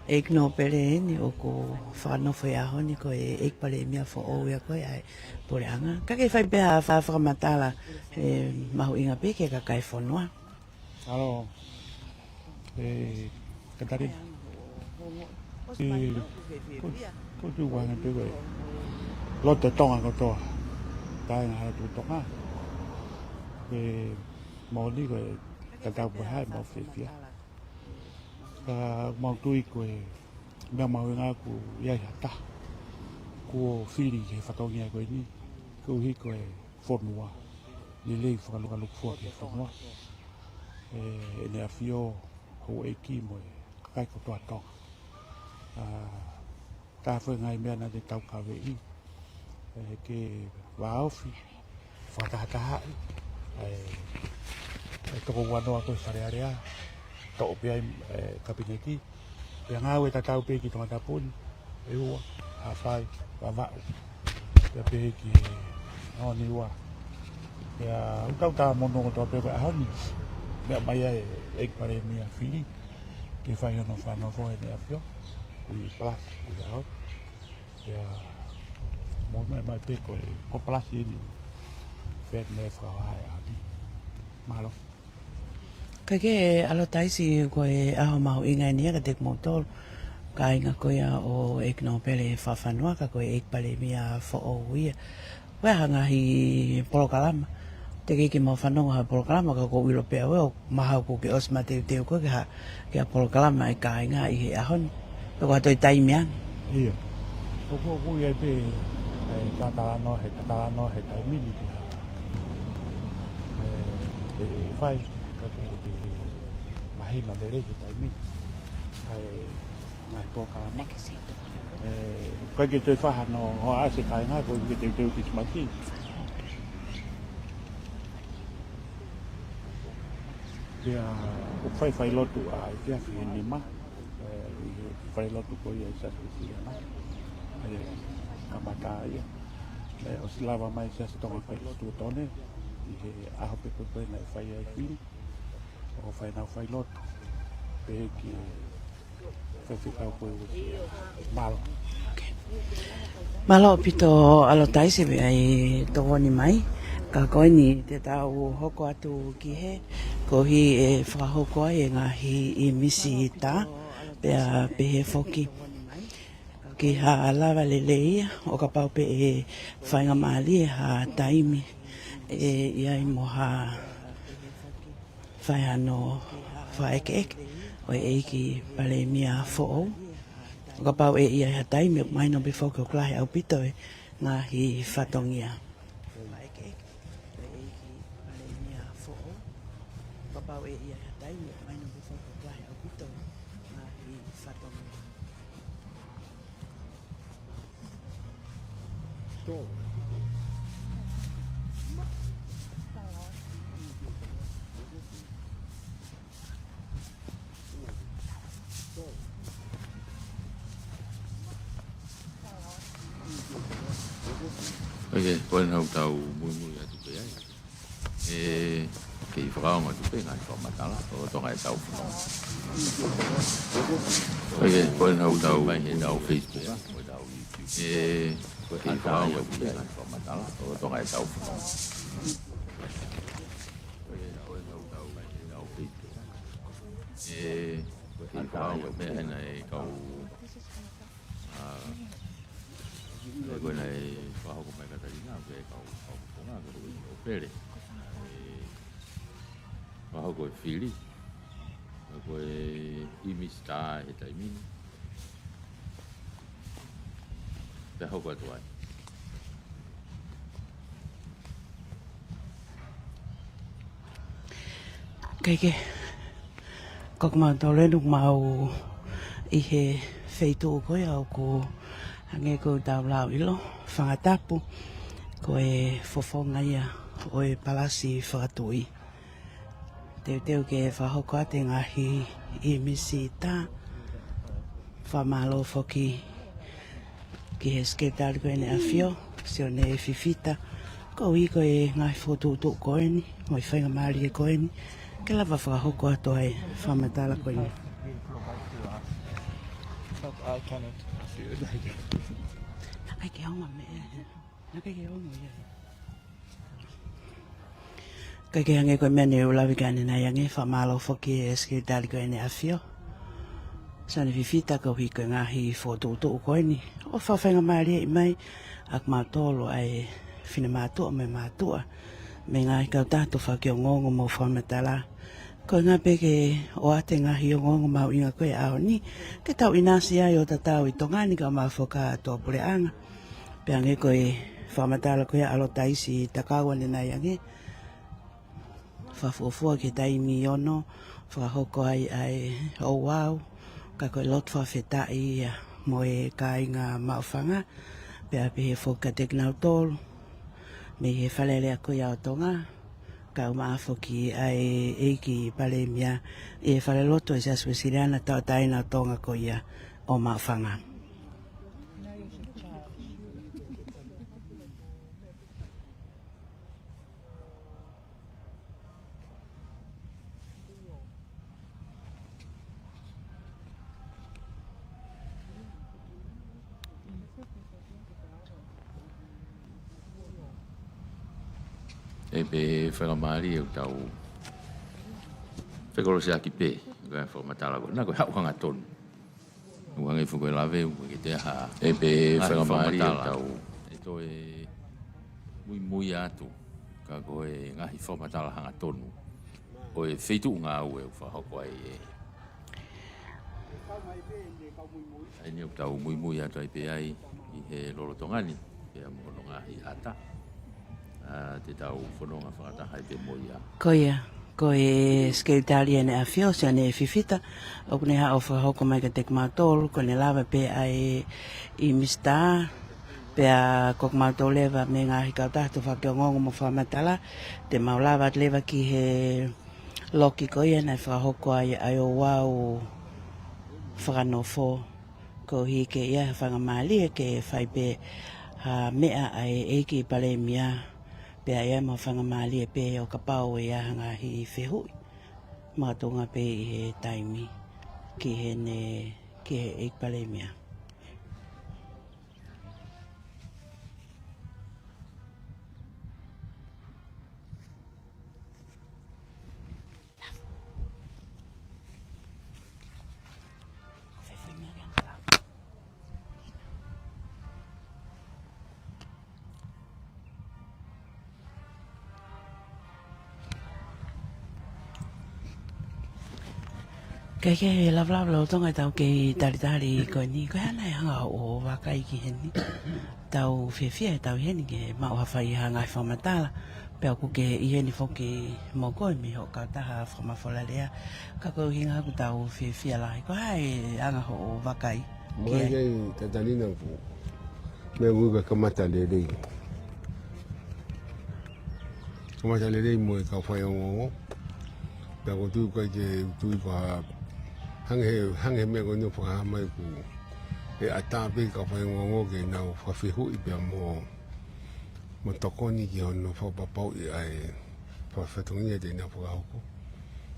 ʻeiki nōpele eni ʻoku fakanofo he ʻaho ni, ko e ʻEiki Palēmia foʻou ia ko ē ʻa e puleʻanga. Ka ke fai pē ha fa-, fakamatala, ē, mahuʻinga pē ki he kakai e fonua. ʻAlo, ē, Katalina. Ē, ko, ko tu ua ngai pē ko e loto Tonga kotoa. Kāinga Haʻa Tuʻi Tonga. Ē, moʻoni ko e tatau pē ʻa e mau fiefia. Ka mau tui ko e meʻa mahuʻinga ʻoku ʻi ai ha taha kuo fili ki he fatongia ko eni, koeʻuhi ko e fonua. Lelei fakalukaluku fua ki he fonua. ʻE, ʻEne ʻAfio Houʻeiki mo e kakai kotoa Tonga. Ā, ka ko e ngaahi meʻa naʻa te taukaveʻi, ē, ke vāofi, fakatahatahaʻi ʻa e, ʻa e toko uanoa ko e Fale Alea, toʻo pē ai, ē, Kapineti, pea ngāue tatau pē ki Tongatapu ni, ʻEua, Haʻapai, Vavaʻu, pea pehē ki he ʻaho ni ua. Pea ʻoku tau tā mono kotoa pē ko e ʻaho ni, meʻa mai ai e ʻEiki Palēmia fili, ke fai hono fakanofo ʻEne ʻAfio, ʻi Palasi, ʻi he ʻaho. Pea mo mai mai pē ko e, ko Palasi eni, fēnē fakavahe ʻaho ni. Mālō. Kae kehe ʻAlotaisi, ko e ʻaho mahuʻinga eni ia kiate kimoutolu kāinga ko ia ʻo e ʻEiki Nōpele Fakafanua, ka ko e ʻEiki Palēmia foʻou ia. Ko e hā e ngaahi polokalama? Teʻeki ke mau fanongo ha polokalama, ka ʻoku ou ʻilo pē ʻe au ʻoku mahalo kuo ke ʻosi mateuteu koe ki ha, ki ha polokalama ʻa e kāinga ʻi he ʻaho ni. Pe ko ha toe taimi ange. ʻIo. ʻOku, ʻoku ʻi ai pē, ē, tatalanoa he, tatalanoa he taimi ni ki ha, ʻE fai, ka ko e mahino lelei he taimi ni. ʻA e ngaahi polokalama. ʻE, ʻikai ke toe fai hano hoʻatā kāinga, ko e teuteu Kilisimasi. Pea ʻoku fai failotu ʻa e efiafi he nima, ʻe, ʻi he failotu ko ia ʻi Siasi Uēsiliana. ʻE, kamata ia. ʻE, ʻosi lava mai Siasi Tonga Failotutone, ʻi he ʻaho pē ko ē naʻe fai ai e fili, ʻo fai ʻenau failotu. Pehē ki he faifekau ko ē ʻo e mālō. Mālō ʻaupito ʻAlotaisi pea ʻi tokoni mai. Ka ko eni te tau hoko atu ki he, koeʻuhi ʻe fakahoko ai e ngaahi ʻīmisi tā, pea pehē foki ki ha lava lelei ia, ʻo kapau pē ʻe faingamālie ha taimi ʻe ʻi ai mo ha fai hano fakaʻekeʻeke ʻo e ʻEiki Palēmia foʻou. ʻO kapau ʻe ʻi ai ha taimi, ʻoku mahino pē foki ʻoku lahi ʻaupito e ngaahi fatongia. Fakaʻekeʻeke ʻo e ʻEiki Palēmia foʻou. ʻO kapau ʻe ʻi ai ha taimi, ʻoku mahino pē foki ʻoku lahi ʻaupito e ngaahi fatongia. ʻOku, ko ena ʻoku tau muimui atu pē ai. ʻE, kei fakaongo atu pē ngaahi fakamatala ʻo Tonga ʻi he Tau Fononga. ʻOku, ko ena ʻoku tau mai he tau Facebook, ʻe, kei fakaongo atu pē ngaahi fakamatala ʻo Tonga ʻi he Tau Fononga. ʻE, kei fakaongo atu pē ngaahi kau ʻA, ʻe ko ena ʻe fakahoko mai Katalina, ʻoku ʻi ai e kau, kau Tonga, ko e ʻofele. ʻE fakahoko e fili, ko e ʻīmisi tā he taimi ni. Pea hoko atu ai. Kae kehe, ko kimautolu eni ʻoku mau ʻi he feituʻu ko ia ʻoku hangē ko ʻetau lau ʻilo, Fangatapu, ko e fofonga ia ʻo e palasi fakatuʻi. Teuteu ke fakahoko atu e ngaahi ʻīmisi tā, fakamālō foki ki he Sekelitali ko eni ʻAfio, Sione Fifita, koeʻuhi ko e ngaahi fokotuʻutuʻu ko eni, mo e faingamālie ko eni, ke lava fakahoko atu ai e fakamatala ko eni. But I cannot. Naʻe ʻikai ke ongo meʻa. Naʻe ʻikai ke ongo ia. Kae kehe, hangē ko e meʻa ne u lave ki ai ʻanenai ange, fakamālō foki ki he Sekelitali ko eni ʻAfio, Sione Fifita, koeʻuhi ko e ngaahi fokotuʻutuʻu ko eni ʻo fakafaingamālieʻi mai ʻa kimautolu ʻa e finemātuʻa mo e mātuʻa, mo e ngaahi kautaha tufakiongoongo mo fakamatala. Ko e ʻuhinga pē ke ʻoatu e ngaahi ongoongo mahuʻinga ko ē ʻo e ʻaho ni, ke tau ʻinasi ai ʻo tatau ʻi Tonga ni kae ʻumaʻā foki ʻa e tuʻapuleʻanga. Pea hangē ko e fakamatala ko ia ʻa ʻAlotaisi Takau ʻanenai ange, fakafuofua ki he taimi ono, fakahoko ai ʻa e ouau, ka ko e lotu fakafetaʻi ia mo e kāinga Maʻufanga, pea pehē foki kiate kinautolu mei he Fale Alea ko ia ʻo Tonga, kae ʻumaʻā foki ʻa e ʻEiki Palēmia ʻi he falelotu ʻo e Siasi Uēsiliana Tauʻatāina ʻo Tonga ko ia ʻo Maʻufanga. ʻE pehē fakamālie ʻoku tau fekolosiʻaki pē, ko e fakamatala ko ena ko e haʻu hangatonu. ʻOku hangē foki ko e lave, ʻoku ʻikai ke toe ʻi ai ha ngaahi fakamatala. ʻE pehē fakamālie ʻoku tau, ʻe toe muimui atu, ka ko e ngaahi fakamatala hangatonu ʻo e feituʻu ngāue ʻoku fakahoko ai ʻe ʻa eni ʻoku tau muimui atu ai pē ai ʻi he lolotonga ni, pea mo hono ngaahi ʻata. ʻa ʻetau fononga fakataha ʻi he moʻui. Ko ia, ko e Sekelitali ʻEne ʻAfio, Sione Fifita, ʻoku ne haʻu ʻo fakahoko mai kiate kimautolu, ko ʻene lava pē ʻa e ʻīmisitā, pea ko kimautolu leva mei he ngaahi kautaha tufaki ongoongo mo fakamatala, te mau lava atu leva ki he loki ko ia naʻe fakahoko ai ʻa e ouau fakanofo. Koeʻuhi ke ʻi ai ha faingamālie ke fai pē ha meʻa ʻa e ʻEiki Palēmia, pea ʻi ai mo ha faingamālie pē ʻo kapau ʻe ʻi ai ha ngaahi fehuʻi makatuʻunga pē ʻi he taimi ki heʻene, ki he ʻEiki Palēmia. Ke ke lava lava lolotonga ʻetau kei talitali ko eni, ko e hā naʻe hanga ʻo vakai ki heni? Tau fiefia ʻetau ʻi heni ke maʻu ha fai ha ngaahi fakamatala, pea ʻoku ke ʻi heni foki mo koe mei hoʻo kautaha fakamafola lea. Ka ko e ʻuhinga ʻoku tau fiefia lahi, ko e hā e anga hoʻo vakai? Mo e kei tatalina pu. Meʻa ʻoku kamata lelei. Kamata lelei mo e kau faiongoongo. Pea ʻoku ou tui ko e ke tui ko ha hangē, hangē meʻa ko eni ʻoku fakahā mai ʻoku ʻe ʻatā pē kau faiongoongo ke nau fakafehuʻi pea mo, mo tokoni ki hono fakapapauʻi ʻa e fakafatongia te nau fakahoko.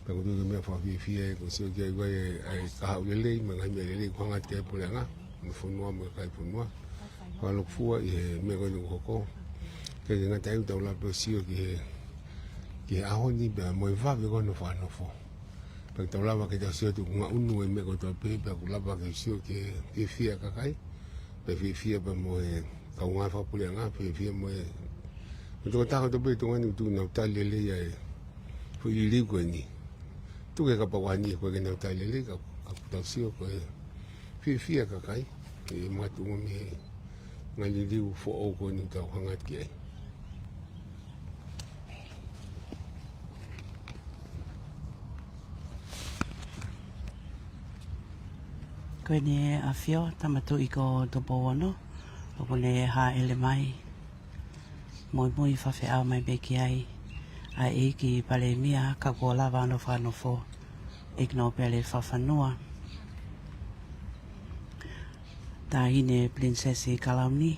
Pea ʻoku ou tui ko e meʻa fakafiefia ʻoku ou sio ki ai ʻa e, ʻa e kahaʻu lelei, mo e ngaahi meʻa lelei ʻoku hanga atu ki ai e puleʻanga, mo e fonua, mo e kakai e fonua. Fakalūkufua ʻi he meʻa ko eni ʻoku hoko. Ke ke ngata ai ʻoku tau lava pē ʻo sio ki he, ki he ʻaho ni pea mo e vave ko ē hono fakanofo. Pea ʻoku tau lava ke tau sio atu ʻoku ngaʻunu e meʻa kotoa pē, pea ʻoku lava ke sio ki he fiefia kakai, pea fiefia pea mo e kaungā fakapuleʻanga, fiefia mo e, mo e tokotaha kotoa pē ʻi Tonga ni ʻoku tuʻu nau tali lelei ʻa e foʻi liliu ko eni. Tuku e kapau ʻoku ʻi ai ha niʻihi ʻoku ʻikai ke nau tali lelei, ka, ka ʻoku tau sio ko e fiefia kakai, ʻe makatuʻunga mei he ngaahi liliu foʻou ko eni ʻoku tau hanga atu ki ai. Ko ʻEne ʻAfio, Tama Tuʻi ko Tupou Ono, ʻoku ne hāʻele mai. Muimui fakafeʻao mai pē ki ai ʻa e ʻEiki Palēmia, ka kuo lava hono fakanofo, ʻEiki Nōpele Fakafanua, Taʻahine Pilinisesi Kalauni,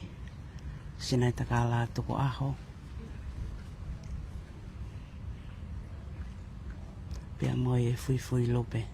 Sinaitakala Tukuʻaho, pea mo e Fuifui Lupe.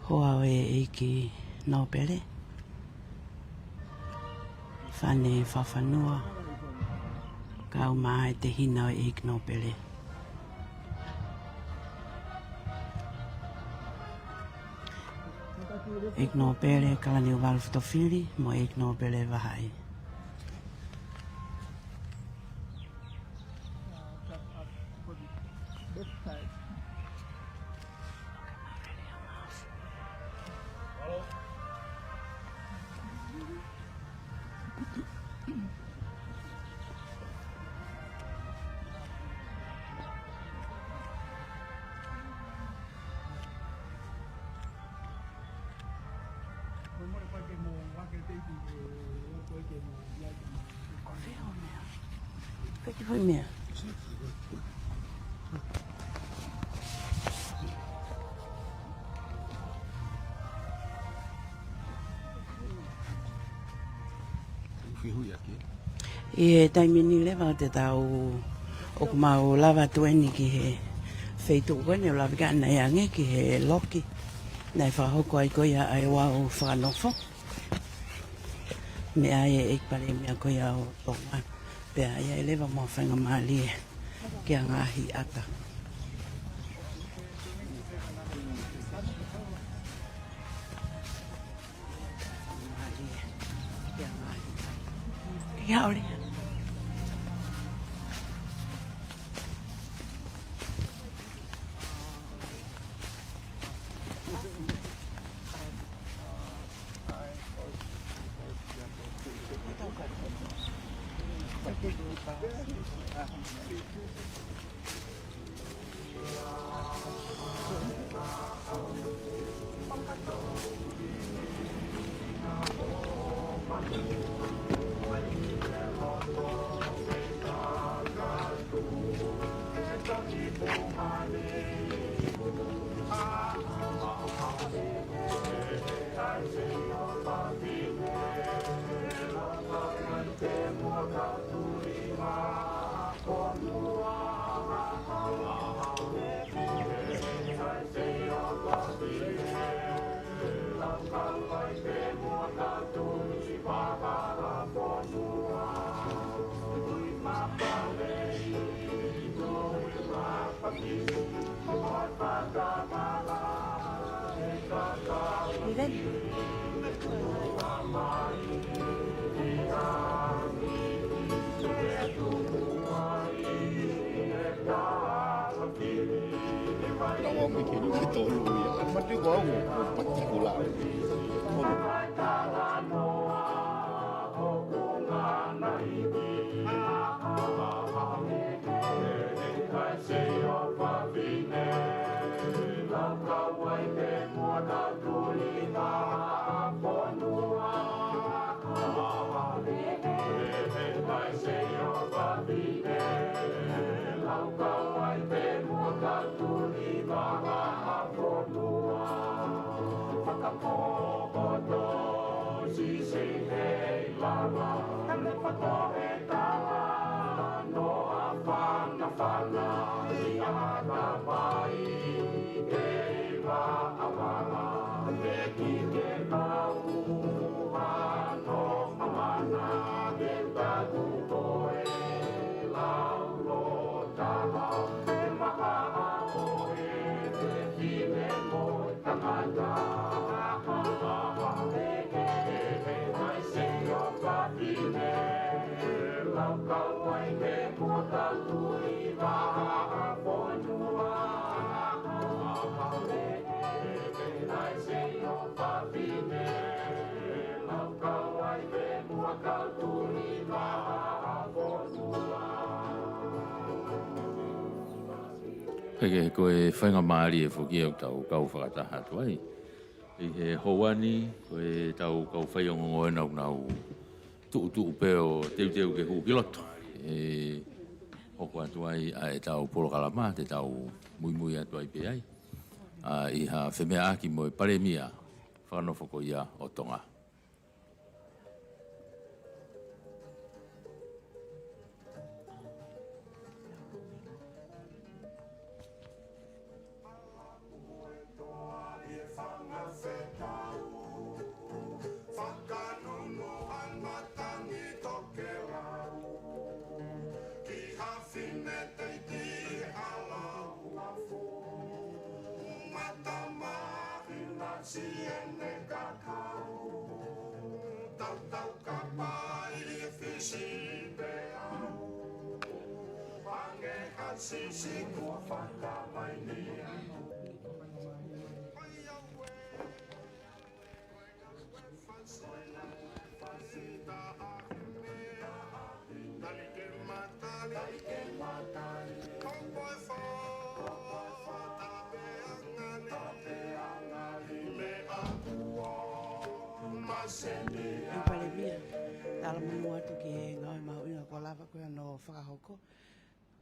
Hoa ʻo e ʻEiki Nōpele, Fane Fakafanua, kau mai e tehina ʻo e ʻEiki Nōpele. ʻEiki Nōpele Kalaniuvalu Fitofili mo e ʻEiki Nōpele Vahaʻi. Thank you for me. ʻI he taimi ni leva ʻoku tau, ʻoku mau lava atu eni ki he feituʻu ko eni ʻoku lava ke ʻaʻana ange ki he loki naʻe fakahoko ai ko ia ʻa e ouau fakanofo. Meʻa ai e ʻEiki Palēmia ko ia ʻo Tonga. Pea ʻi ai leva mo ha faingamālie ki ha ngaahi ʻata. ʻAore. Tawa mai ke ni ke tolu ia. Mate ko au ʻo patikula. Tolu. Hangē ko e faingamālie foki ʻoku tau kau fakataha atu ai ʻi he houa ni, ko ʻetau kau faiongoongo ʻoku nau tuʻutuʻu pē ʻo teuteu ke hū ki loto. ʻE hoko atu ai ʻa ʻetau polokalama, te tau muimui atu ai pē ai. ʻA, ʻi ha femeʻaʻaki mo e Palēmia fakanofo ko ia ʻo Tonga. ʻE Palēmia, talamonū atu ki he ngāue mahuʻinga kuo lava ko ia hono fakahoko.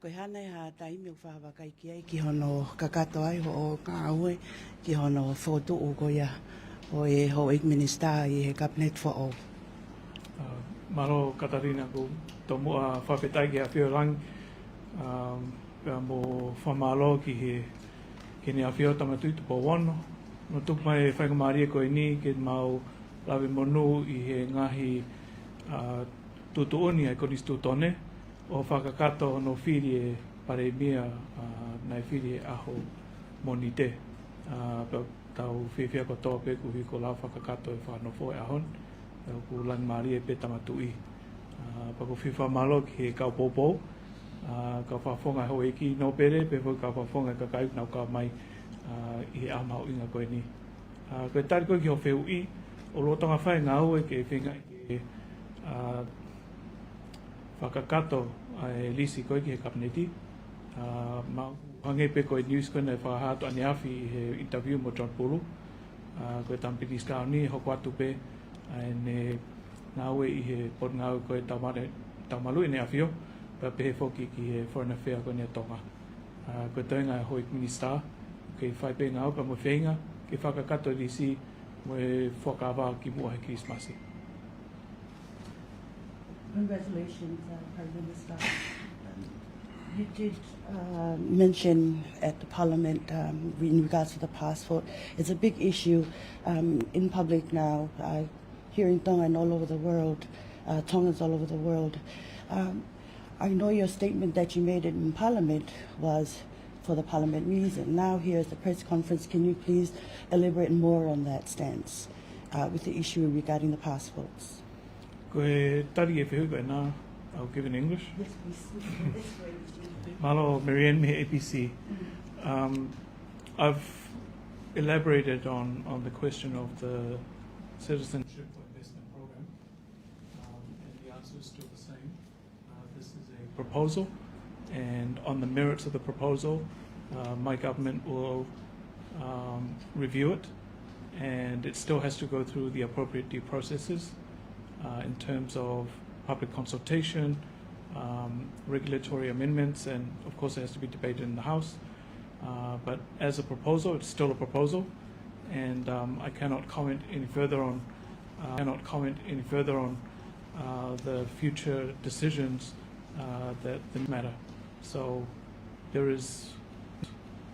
Ko e hā nai ha taimi ʻoku fakavakai ki ai ki hono kakato ai hoʻo ngāue ki hono fokotuʻu ko ia ʻo e houʻeiki minisitā ʻi he Kapineti foʻou? ʻA, mālō Katalina, ʻoku ou tomuʻa fakafetaʻi ki he ʻAfio ʻi langi, ʻa, pea mo e fakamālō ki he, ki Heʻene ʻAfio Tama Tuʻi Tupou Ono, hono tuku mai e faingamālie ko eni ke mau lave monū ʻi he ngaahi, ʻa, tuʻutuʻuni ʻa e Konisitūtone ʻo fakakakato hono fili e Palēmia, ʻa, naʻe fili he ʻaho Mōnite. ʻA, pea tau fiefia kotoa pē koeʻuhi kuo lava fakakakato e fakanofo he ʻaho ni. ʻOku langimālie pē Tama Tuʻi. ʻA, pea ʻoku ou fakamālō ki he kau poupou, ʻa, kau fakafofonga houʻeiki nōpele, pea foki kau fakafofonga kakai ʻoku nau kau mai, ʻa, ʻi he ʻaho mahuʻinga ko eni. ʻA, ko e tali ko ē ki hoʻo fehuʻi, ʻoku lolotonga fai e ngāue ke feinga ke, ʻa, fakakakato ʻa e lisi ko ē ki he Kapineti. ʻA, mahalo ʻoku hangē pē ko e news ko ē naʻe fakahā atu ʻaneafi ʻi he interview mo John Pulu. ʻA, ko e tama Pilinisi Kātoni, hoko atu pē ʻa ʻene ngāue ʻi he Potungāue ko ē Taumale-, Taumalu ʻEne ʻAfio, pea pehē foki ki he Foreign Affair ko eni ʻa Tonga. ʻA, ko e toenga ʻa e houʻeiki Minisitā, ke fai pē ngāue pea mo e feinga ke fakakakato e lisi mo e fuakava kimuʻa he Kilisimasi. Congratulations, uh, Prime Minister. Um, you did, uh, mention at the Parliament, um, in regards to the passport. It's a big issue, um, in public now, uh, here in Tonga and all over the world, uh, Tongans all over the world. Um, I know your statement that you made in Parliament was for the Parliament reason. Now here's the press conference. Can you please elaborate more on that stance, uh, with the issue regarding the passports? Ko e tali e fehuʻi ko ena, I'll give in English. Yes, please. This way. Mālō, Marianne mei he A B C. Um, I've elaborated on, on the question of the citizenship or investment program, um, and the answer is still the same. Uh, this is a proposal, and on the merits of the proposal, uh, my government will, um, review it, and it still has to go through the appropriate due processes, uh, in terms of public consultation, um, regulatory amendments, and of course it has to be debated in the House. Uh, but as a proposal, it's still a proposal, and, um, I cannot comment any further on, uh, cannot comment any further on, uh, the future decisions, uh, that, that matter. So there is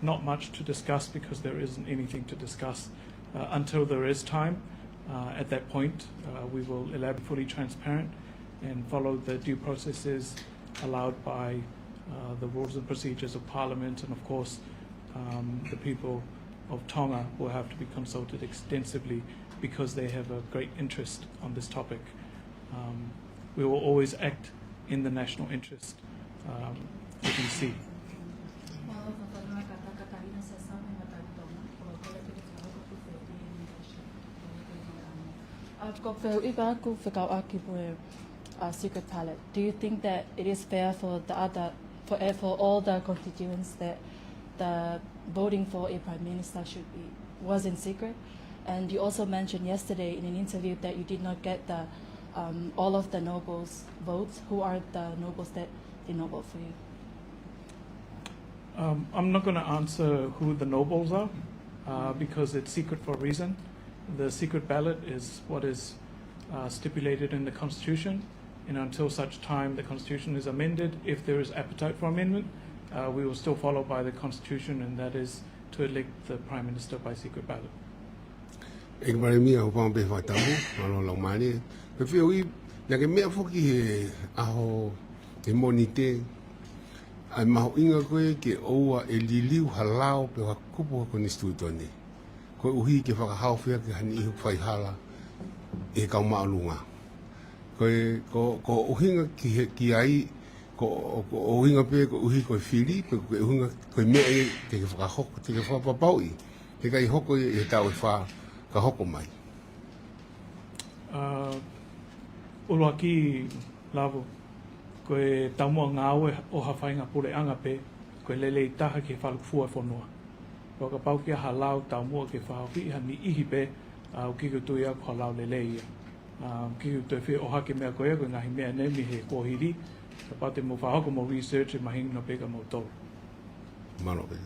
not much to discuss because there isn't anything to discuss, uh, until there is time. Uh, at that point, uh, we will elaborate, fully transparent, and follow the due processes allowed by, uh, the rules and procedures of Parliament, and of course, um, the people of Tonga will have to be consulted extensively because they have a great interest on this topic. Um, we will always act in the national interest, um, for D C. Uh, ko e fehuʻi ʻaʻaku fekauʻaki mo e, uh, secret ballot. Do you think that it is fair for the other, for, eh, for all the constituents that the voting for a prime minister should be, was in secret? And you also mentioned yesterday in an interview that you did not get the, um, all of the nobles' votes. Who are the nobles that did not vote for you? Um, I'm not gonna answer who the nobles are, uh, because it's secret for a reason. The secret ballot is what is, uh, stipulated in the Constitution, and until such time the Constitution is amended, if there is appetite for amendment, uh, we will still follow by the Constitution, and that is to elect the Prime Minister by secret ballot. ʻEiki Palēmia, ʻoku ou pehē fakatapu, mālō e laumālie. Ko e fehuʻi, naʻá ke meʻa foki he ʻaho, he Mōnite, ʻa e mahuʻinga ko ē ke ʻoua ʻe liliu ha lao pe ha kupu ʻo e konisitūtone, koeʻuhi ke fakahaofi ʻaki ha niʻihi ʻoku faihala ʻi he kau māʻolunga. Ko e, ko, ko e ʻuhinga ki he, ki ai, ko, ko e ʻuhinga pē koeʻuhi ko e fili, pe ko e ʻuhinga ko e meʻa ia te ke fakahoko, te ke fakapapauʻi he ʻikai hoko ia ʻi he taʻu ʻe fā ka hoko mai. Uh, ʻuluaki, Lavo, ko e taumuʻa ngāue ʻo ha faʻahinga puleʻanga pē, ko e lelei taha ki he fakalūkufua e fonua. Pea kapau ʻoku ʻi ai ha lao taumuʻa ke fakahaofi ha niʻihi pē, uh, ʻoku ʻikai ke u tui au ko ha lao lelei ia. Uh, ʻoku ʻikai ke u toe fie ʻohake e meʻa ko ia, ko e ngaahi meʻa eni mei he kuohili, kapau te mou fakahoko hoʻomou research ʻe mahino pē kia moutolu. Mālō pē.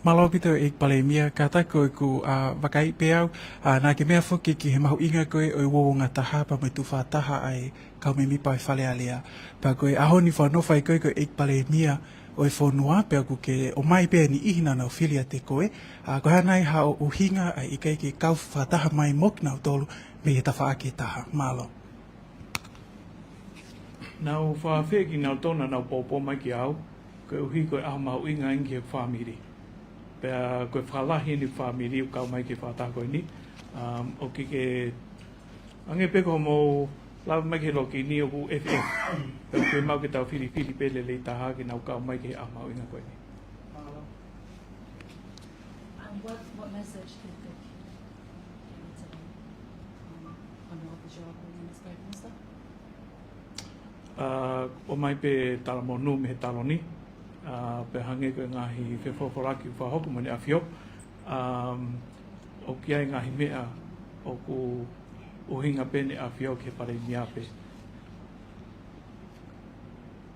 Mālō ʻaupito ʻEiki Palēmia, kātaki ko ʻeku, uh, vakai pē au, uh, naʻá ke meʻa foki ki he mahuʻinga ko ē ʻo e uouangataha pea mo e tuʻu fakataha ʻa e kau mēmipa ʻo e Fale Alea. Pea ko e ʻaho ni fakanofo ai koe ko e ʻEiki Palēmia ʻo e fonua, pea ʻoku ke ʻomai pē ʻa e niʻihi naʻa nau fili ʻiate koe, uh, ko e hā nai haʻo ʻuhinga ʻa e ʻikai ke kau fakataha mai mo kinautolu mei he tafaʻaki ʻe taha? Mālō. Naʻá ku fakaafeʻi kinautolu naʻa nau poupou mai kiate au, koeʻuhi ko e ʻaho mahuʻinga eni ki he fāmili. Pea ko e fakalahi eni e fāmili ʻoku kau mai ki he fakataha ko eni, um, ʻoku ʻikai ke Hangē pē ko hoʻomou lave mai ki he loki ni ʻoku F F. Pea ʻoku mau ke tau filifili pē lelei taha ke nau kau mai ki he ʻaho mahuʻinga ko eni. Um, what, what message did the community give today, um, on your official appointment as Prime Minister? ʻA, ʻomai pē talamonū mei he taloni, ʻa, pea hangē ko e ngaahi fefolofolaki ʻoku fakahoko mo ʻEne ʻAfio, ʻa, ʻoku ʻi ai e ngaahi meʻa ʻoku ʻuhinga pē ʻEne ʻAfio ki he Palēmia pē.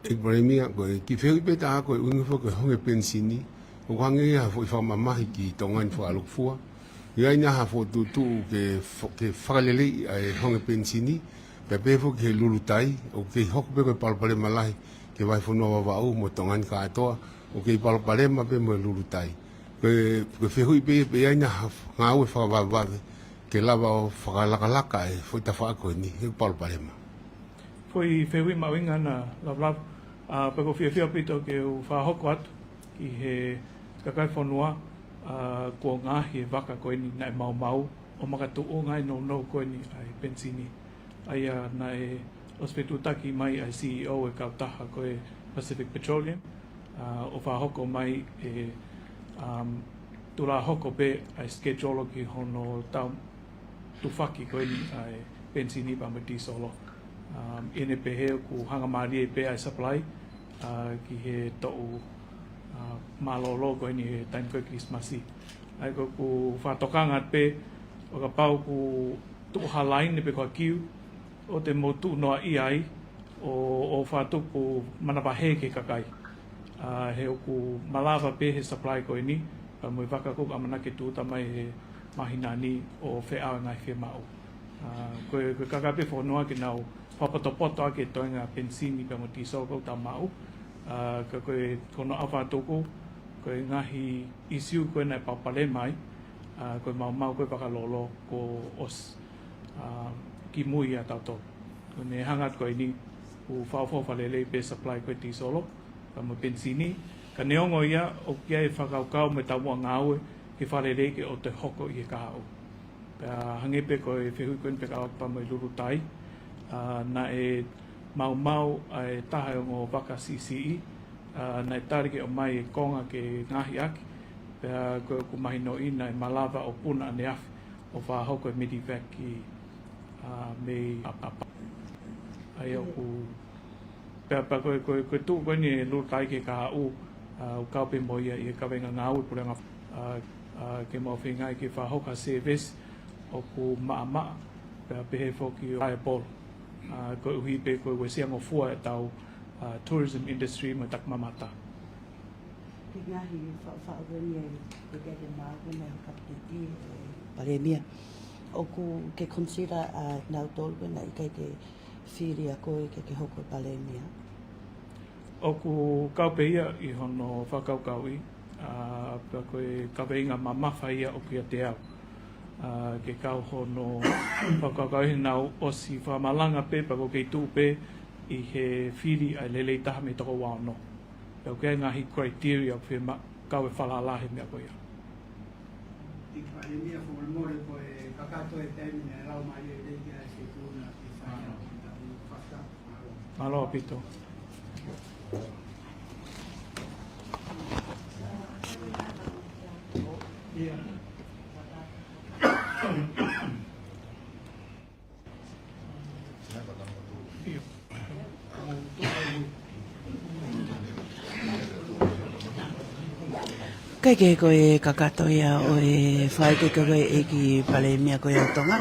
ʻEiki Palēmia, ko e kiʻi fehuʻi pē taha ko e ʻuhinga foki ko e honge penisini, ʻoku hangē ia ha foʻi fakamamahi ki Tonga ni fakalukufua. ʻI ai nai ha fokotuʻutuʻu ke fo-, ke fakaleleiʻi ʻa e honge penisini, pea pehē foki ki he lulutai, ʻoku kei hoko pē ko e palopalema lahi ki he vahefonua Vavaʻu mo Tonga ni kātoa, ʻoku kei palopalema pē mo e lulutai. Ko e, ko e fehuʻi pē, pe ʻi ai nai ha ngāue fakavavevave ke lava ʻo fakalakalaka e foʻi tafaʻaki ko eni, he palopalema. Foʻi fehuʻi mahuʻinga ʻena, Lavulavu, ʻa, pea ʻoku ou fiefia ʻaupito ke u fakahoko atu ki he kakai e fonua, ʻa, kuo ngaohi e vaka ko eni naʻe maumau ʻo makatuʻunga ai e nounou ko eni ʻa e penisini. ʻA ia naʻe ʻosi fetuʻutaki mai ʻa e C E O e kautaha ko e Pacific Petroleum, ʻa, ʻo fakahoko mai e, um, tulahoko pē ʻa e schedule ki hono tau tufaki ko eni ʻa e penisini pea mo e tīsolo. Um, ʻi heʻene pehē ʻoku hangamālie pē ʻa e supply, ʻa, ki he toʻu, ʻa, mālōlō ko eni he taimi ko ē Kilisimasi. ʻA ia ko ʻeku fakatokanga pē, ʻo kapau ʻoku tuʻu ha laine pe ko ha kiu, ʻoua te mou tuʻu noaʻia ai, ʻo, ʻo fakatupu manavahē ki he kakai. ʻA, he ʻoku malava pē he supply ko eni, pea mo e vaka ko ē ʻoku ʻamanaki ke tūʻuta mai he māhina ni ʻo feʻao e ngaahi fiemaʻu. ʻA, ko e, ko e kakai pē e fonua ke nau fakapotopoto ʻaki e toenga penisini pea mo e tīsolo ʻoku tau maʻu. ʻA, ka ko e, ko hono ʻalu fakatupu, ko e ngaahi ʻisiū ko ē naʻe palopalema ai, ʻa, ko e maumau ko ē e vaka lolo kuo ʻosi, ʻa, kimui ʻa tautolu. Ko ʻene hanga atu ko eni, ʻoku fakaʻofoʻofa lelei pē e supply ko ē e tīsolo, pea mo e penisini. Ka neongo ia, ʻoku ʻi ai e fakakaukau mo e taumuʻa ngāue ke fakalelei ke ʻoua toe hoko ʻi he kahaʻu. Pea hangē pē ko e fehuʻi ko eni pea kau pea mo e lulutai, ʻa, naʻe maumau ʻa e taha e ongo vaka siʻisiʻi, ʻa, naʻe tali ke ʻomai e konga ke ngaohi ʻaki, pea ko ʻeku mahinoʻi naʻe malava ʻo puna ʻaneafi ʻo fakahoko e medevac ki, ʻa, mei ʻapi. ʻA ia ʻoku, pea, pea ko e, ko e, ko e tuʻu ko eni e lulutai ki he kahaʻu, ʻa, ʻoku kau pē mo ia ʻi he kaveinga ngāue puleʻanga, ʻa, ʻa, ke mau feingaʻi ke fakahoko ha service ʻoku maʻamaʻa, pea pehē foki ʻo reliable, ʻa, koeʻuhi pē ko e uesia ngofua ʻetau, ʻa, tourism industry mo e takimamata. Ki he ngaahi fa-, faʻu ko eni ʻe teʻeki ke maʻu ko eni ʻe he Kapineti, ʻe Palēmia. ʻOku ke consider ʻa kinautolu ko ē naʻe ʻikai ke fili ʻa koe ke ke hoko ko e Palēmia? ʻOku kau pē ia ʻi hono fakakaukauʻi, ʻa, pea ko e kaveinga mamafa ia ʻoku ʻiate au. ʻA, ke kau hono fakakaukauʻi he naʻa ku ʻosi fakamalanga pē, pea ʻoku ou kei tuʻu pē ʻi he fili ʻa e lelei taha mei he toko uaono. Pea ʻoku ʻi ai e ngaahi criteria ʻoku fiemaʻu ke kau e falala he meʻa ko ia. ʻEiki Palēmia, fakamolemole ko e kakato e taimi naʻe lau mai e lei ki ai se tuna ki fai. Mālō ʻaupito. ʻIkai ke ko e kakato ia ʻo e fai ke ko e ʻEiki Palēmia ko ia ʻo Tonga.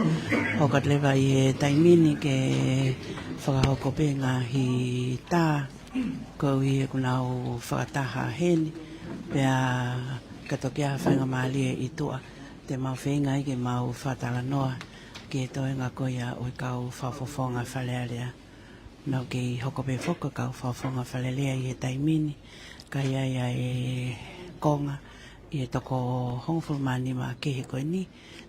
Hoko atu leva ʻi he taimi ni ke fakahoko pē ngaahi tā koeʻuhi ʻoku nau fakataha heni. Pea ka toki ʻi ai ha faingamālie ʻi tuʻa te mau feinga ai ke mau fakatalanoa ki he toenga ko ia ʻo e kau fakafofonga Fale Alea. Naʻa ku kei hoko pē foki ko e kau fakafofonga Fale Alea ʻi he taimi ni, ka ʻi ai ʻa e konga ʻi he toko hongofulu mā nima kehe ko eni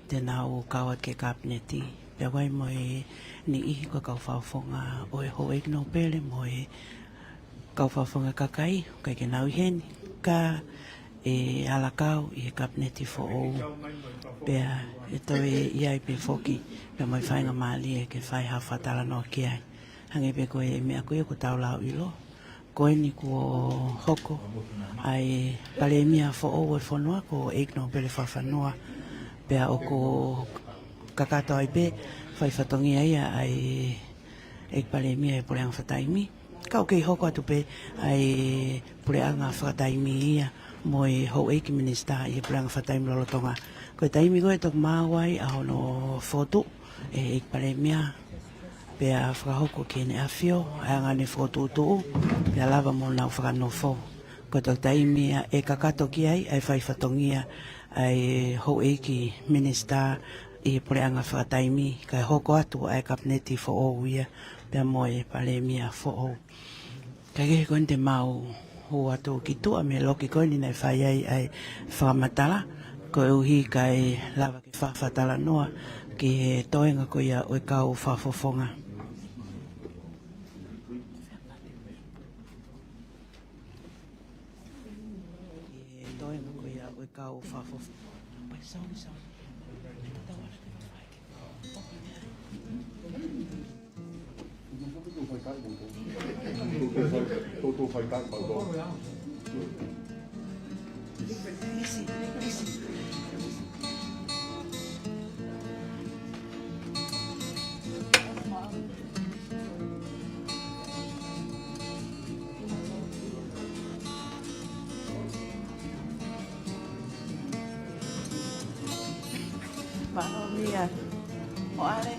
te nau kau atu ki he Kapineti. Pea ʻoku ʻi ai mo e niʻihi ko e kau fakafofonga ʻo e Houʻeiki Nōpele mo e kau fakafofonga kakai, ʻoku ʻikai ke nau ʻi heni. Ka ʻe alakau ʻi he kapineti foʻou. Pea ʻe toe ʻi ai pē foki, pea mo e faingamālie ke fai ha fakatalanoa ki ai. Hangē pē ko e meʻa ko ia ʻoku tau lau ʻilo. Ko eni kuo hoko ʻa e palēmia foʻou ʻo e fonua ko ʻEiki Nōpele Fakafanua. Pea ʻoku kakato ai pē fai fatongia ia ʻa e ʻEiki Palēmia ʻi he puleʻanga fakataimi. Ka ʻoku kei hoko atu pē ʻa e puleʻanga fakataimi ia mo e houʻeiki minisitā ʻi he puleʻanga fakataimi lolotonga. Ko e taimi ko ē ʻe toki maau ai ʻa hono fokotuʻu ʻe he ʻEiki Palēmia, pea fakahoko ki heʻene ʻAfio ʻa e anga ʻene fokotuʻutuʻu, pea lava mo nau fakanofo. Ko e toki taimi ia ʻe kakato ki ai ʻa e fai fatongia ʻa e houʻeiki minisitā ʻi he puleʻanga fakataimi, kae hoko atu ʻa e kapineti foʻou ia, pea mo e palēmia foʻou. Kae kehe ko eni te mau hū atu ki tuʻa mei he loki ko eni naʻe fai ai ʻa e fakamatala, koeʻuhi kae lava ke fakatalanoa ki he toenga ko ia ʻo e kau fakafofonga. Ki he toenga ko ia ʻo e kau fakafofonga. Sorry, sorry. Mālō Mia. ʻO ʻAle.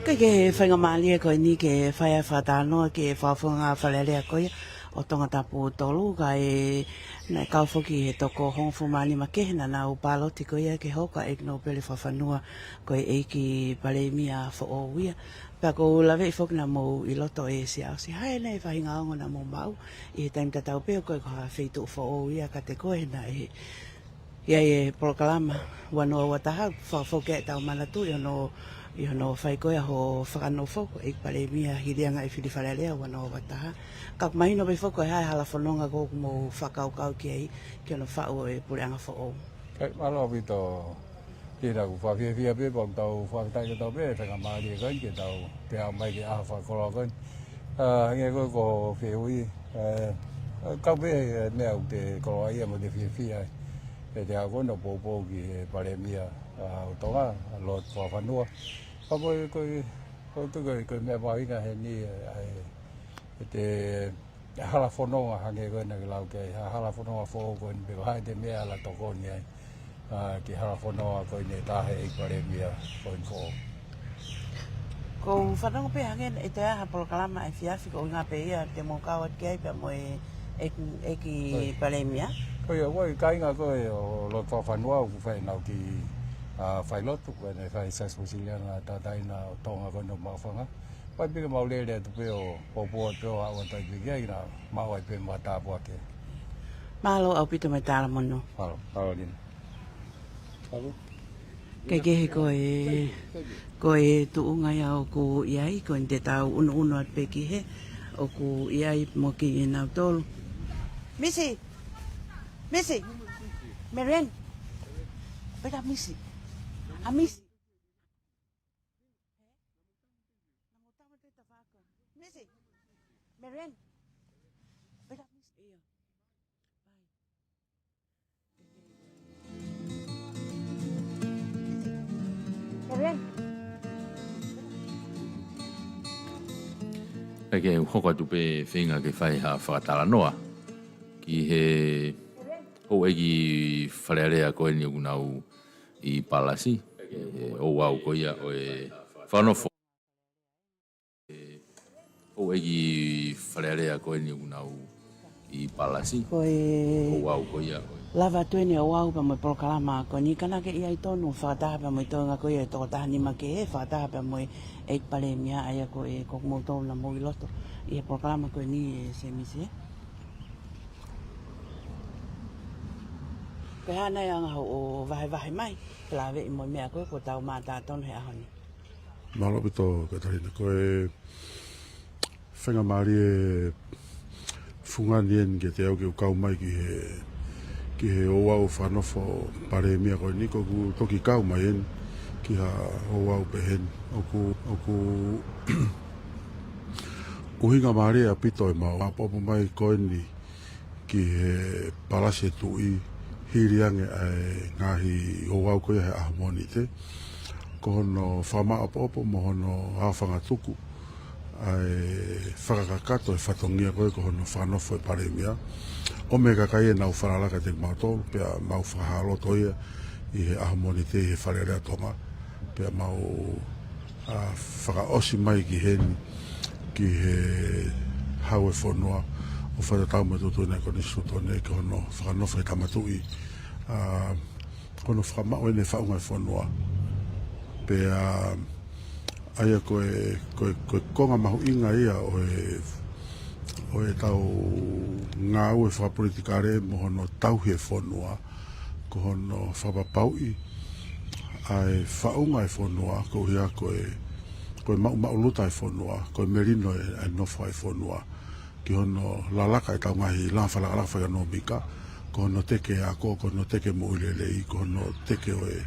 Kae kehe, faingamālie ko eni ke fai ʻa e fakatalanoa ki he fakafofonga Fale Alea ko ia ʻo Tongatapu tolu, kae naʻe kau foki he toko hongofulu mā nima kehe naʻa nau pāloti ko ia ke hoko ʻa ʻEiki Nōpele Fakafanua ko e ʻEiki Palēmia foʻou ia. Pea ʻoku ou laveʻi foki naʻa mou ʻi loto ʻi Siaosi, ʻi he ngaahi faʻahinga ongo naʻa mou maʻu ʻi he taimi tatau pē, ko e ko ha feituʻu foʻou ia kiate koe naʻe ʻi ai e polokalama ua noa ua taha, fakafoki ʻetau manatu ʻi hono, ʻi hono fai ko ia ho fakanofo ko e ʻEiki Palēmia hili ange ʻa e fili Fale Alea ua noa ua taha. Ka ʻoku mahino pē foki ko e hā e hala fononga ʻoku mou fakakaukau ki ai ki hono faʻu ʻo e puleʻanga foʻou. ʻE, mālō ʻaupito. Tēnā, ʻoku fakafiefia pē pea ʻoku tau fakafetaʻi ʻoku tau pē, faingamālie ko eni ke tau pehē mai ki he ʻaho fakakoloa ko eni. ʻA, hangē ko e ko e fehuʻi, ʻe, kau pē he meʻa ʻoku te koloaʻia mo te fiefia ai. ʻE te ako no poupou ki he Palēmia, ʻa, ʻo Tonga, ʻa Lord Fakafanua. Pea ko e, ko e, ko e, ko e, ko e meʻa mahuʻinga heni, ʻe, ʻe te hala fononga hangē ko ena ke lau ki ai, ha hala fononga foʻou ko eni pe ko e hā ʻete meʻa ʻe ala tokoni ai, ʻa, ki he hala fononga ko eni ʻe taha ʻe ʻEiki Palēmia ko eni foʻou. ʻOku ou fanongo pē hangē ʻe toe ʻi ai ha polokalama ʻa e efiafi ko e ʻuhinga pē ia te mou kau atu ki ai pea mo e ʻEiki, ʻEiki Palēmia. Ko ia, ʻoku ʻi ai e kāinga ko ē ʻo Lord Fakafanua ʻoku fai ʻenau kiʻi, ʻa, failotu, ko ʻene fai Siaosi Uēsiliana Tauʻatāina ʻo Tonga ko eni ʻo Maʻufanga. Pea piki mau lele atu pē ʻo poupou atu pē ʻo aʻu atu ai pē ki ai naʻa mau ʻai pē matāpua ke. Mālō ʻaupito mo e talamonū. Mālō, mālō Lina. Mālō. Kae kehe ko e, ko e tuʻunga ia ʻoku ʻi ai, ko eni te tau ʻunuʻunu atu pē ki hē, ʻoku ʻi ai mo kinautolu. Misi! Misi! Meren! Peka Misi! ʻA Misi! Misi. Meren. Peka Misi. ʻIo. Misi. Meren. Pea ke u hoko atu pē feinga ke fai ha fakatalanoa ki he houʻeiki Fale Alea ko eni ʻoku nau ʻi Palasi, he ouau ko ia ʻo e fakanofo. Houʻeiki Fale Alea ko eni ʻoku nau ʻi Palasi. Ko e ouau ko ia ʻo e lava atu eni e ouau pea mo e polokalama ko eni ka naʻa ke ʻi ai tonu fakataha pea mo e toenga ko ia e tokotaha nima kehe, fakataha pea mo e ʻEiki Palēmia, ʻa ia ko e, ko kimoutolu naʻa mou ʻi loto ʻi he polokalama ko eni, ē Sēmisi, ē? Ko e hā nai e anga hoʻo vahevahe mai, ke lave ʻi mo e meʻa ko ē kuo tau mātā tonu he ʻaho ni? Mālō ʻaupito, Katalina. Ko e faingamālie fungani eni kiate au ke u kau mai ki he, ki he ouau fakanofo Palēmia ko eni, ko ʻeku toki kau mai eni ki ha ouau pehē ni. ʻOku, ʻoku ʻuhinga mālie ʻaupito ʻemau ʻapoʻapo mai ko eni ki he Palasi ʻo e Tuʻi, hili ange ʻa e ngaahi ouau ko ia he ʻaho Mōnite. Ko hono fakamaʻopoʻopo mo hono aofangatuku ʻa e fakakakato e fatongia ko ē ko hono fakanofo e Palēmia. ʻO mo e kakai ʻe nau falala kiate kimautolu, pea mau fakahā loto ia ʻi he ʻaho Mōnite ʻi he Fale Alea Tonga. Pea mau, ā, fakaʻosi mai ki heni, ki he Hau e Fonua, ʻo fakatatau mo e tuʻutuʻuni ʻa e Konisitūtone ki hono fakanofo he Tama Tuʻi, ā, ko hono fakamaʻu eni e faʻunga e fonua. Pea, ā, ʻa ia ko e, ko e, ko e konga mahuʻinga ia ʻo e, ʻo ʻetau ngāue fakapolitikale mo hono tauhi e fonua, ko hono fakapapauʻi ʻa e faʻunga e fonua, koeʻuhi ko e, ko e maʻumaʻuluta e fonua, ko e melino e, e nofo e fonua ki hono lalaka ʻetau ngaahi langa fakalakalaka fakaʻekonōmika, ko hono teke e ako, ko hono teke moʻui lelei, ko hono teke ʻo e,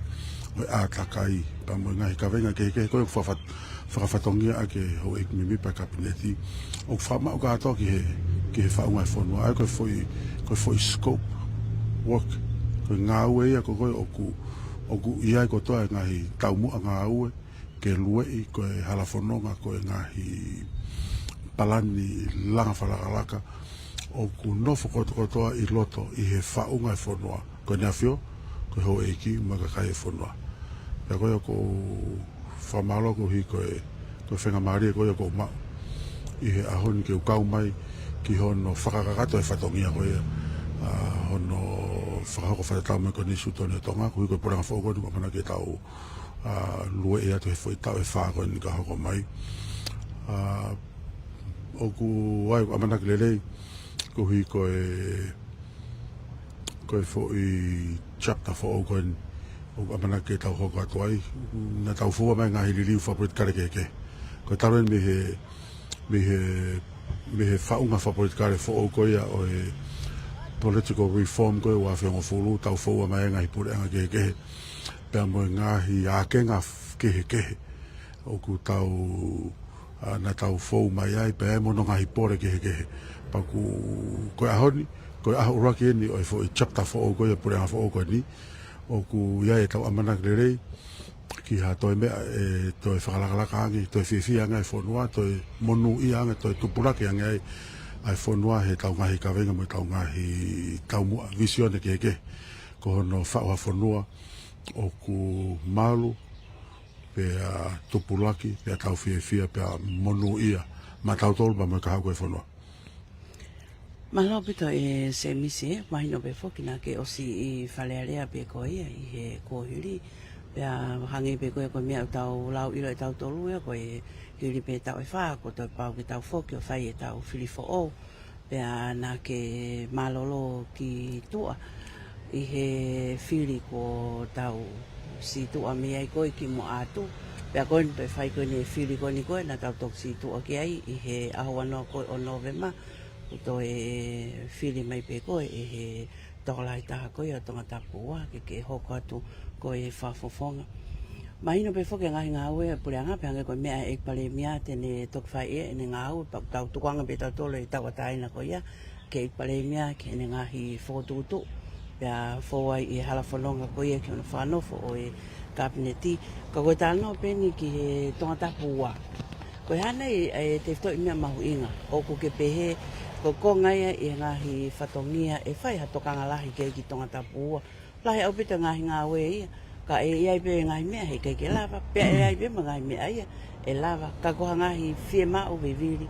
ʻo e ʻātakai, pea mo e ngaahi kavenga kehekehe ko ē ʻoku fakafa-, fakafatongia ʻaki e houʻeiki mēmipa e Kapineti, ʻoku fakamaʻu kātoa ki he, ki he faʻunga e fonua. ʻA ia ko e foʻi, ko e foʻi scope work, ko e ngāue ia ko ē ʻoku, ʻoku ʻi ai kotoa e ngaahi taumuʻa ngāue, ke lueʻi ko e halafononga ko e ngaahi palani langa fakalakalaka ʻoku nofo kotokotoa ʻi loto ʻi he faʻunga e fonua. Ko ʻEne ʻAfio, ko e houʻeiki mo e kakai e fonua. Pea ko ia ʻoku ou fakamālō koeʻuhi ko e, ko e faingamālie ko ia ʻoku ou maʻu ʻi he ʻaho ni ke u kau mai ki hono fakakakato e fatongia ko ia, ā, hono fakahoko fakatatau mo e Konisitūtone ʻo Tonga, koeʻuhi ko e puleʻanga foʻou ko eni ʻoku ʻamanaki ke tau, ā, lueʻi atu he foʻi taʻu ʻe fā ko eni ka hoko mai. Ā, ʻoku ʻi ai ʻeku ʻamanaki lelei, koeʻuhi ko e, ko e foʻi chapter foʻou ko eni ʻoku ʻamanaki ke tau hoko atu ai, naʻa tau foua mai e ngaahi liliu fakapolitikale kehekehe. Ko e talu eni mei he, mei he, mei he faʻunga fakapolitikale foʻou ko ia ʻo e political reform ko ē ua afe hongofulu, tau foua mai e ngaahi puleʻanga kehekehe, pea mo e ngaahi ākenga f-, kehekehe ʻoku tau, ā, naʻa tau fou mai ai, pea mo hono ngaahi pole kehekehe. Pea ʻoku, ko e ʻaho ni, ko e ʻaho ʻuluaki eni ʻo e foʻi chapter foʻou ko ia puleʻanga foʻou ko eni, ʻoku ʻi ai ʻetau ʻamanaki lelei ki ha toe meʻa ʻe toe fakalakalaka ange, toe fiefia ange e fonua, toe monūʻia ange, toe tupulaki ange ai ʻa e fonua heʻetau ngaahi kavenga mo ʻetau ngaahi taumuʻa, visione kehekehe. Ko hono faʻu ha fonua ʻoku malu, pea tupulaki, pea tau fiefia, pea monūʻia maʻatautolu pea mo e kahaʻu ko ē e fonua. Mālō ʻaupito ē Sēmisi, ē, mahino pē foki naʻa ke ʻosi ʻi Fale Alea pē ko ia ʻi he kuohili, pea hangē pē ko ia ko e meʻa ʻoku tau lau ʻilo ʻe tautolu ia ko e hili pē taʻu ʻe fā kuo toe pau ke tau foki ʻo fai ʻetau fili foʻou. Pea naʻa ke mālōlō ki tuʻa ʻi he fili kuo tau sītuʻa mei ai ko ē ki Moʻatu. Pea ko eni toe fai ko eni e fili ko eni ko ē naʻa tau toki sītuʻa ki ai ʻi he ʻaho ua noa ko ē ʻo Nōvema. Kuo toe fili mai pē ko ē ʻe he tokolahi taha ko ia ʻo Tongatapu Ua ke, ke hoko atu ko e fakafofonga. Mahino pē foki e ngaahi ngāue ʻa e puleʻanga, pea hangē ko e meʻa ʻa e ʻEiki Palēmia te ne toki fai ʻe, ʻene ngāue, pea tau tukuange pē tautolu e tauʻatāina ko ia ki he ʻEiki Palēmia, ki heʻene ngaahi fokotuʻutuʻu, pea fou ai ʻi he halafononga ko ia ki hono fakanofo ʻo e Kapineti. Ka ko e talanoa pē eni ki he Tongatapu Ua. Ko e hā nai e tefitoʻi meʻa mahuʻinga ʻoku ke pehē ko e konga ia ʻi he ngaahi fatongia ʻe fai ha tokanga lahi ki ai ki Tongatapu Ua? Lahi ʻaupito e ngaahi ngāue ia, ka ʻe ʻi ai pē ngaahi meʻa heʻikai ke lava, pea ʻe ʻi ai pē mo e ngaahi meʻa ia ʻe lava. Ka ko ha ngaahi fiemaʻu vivili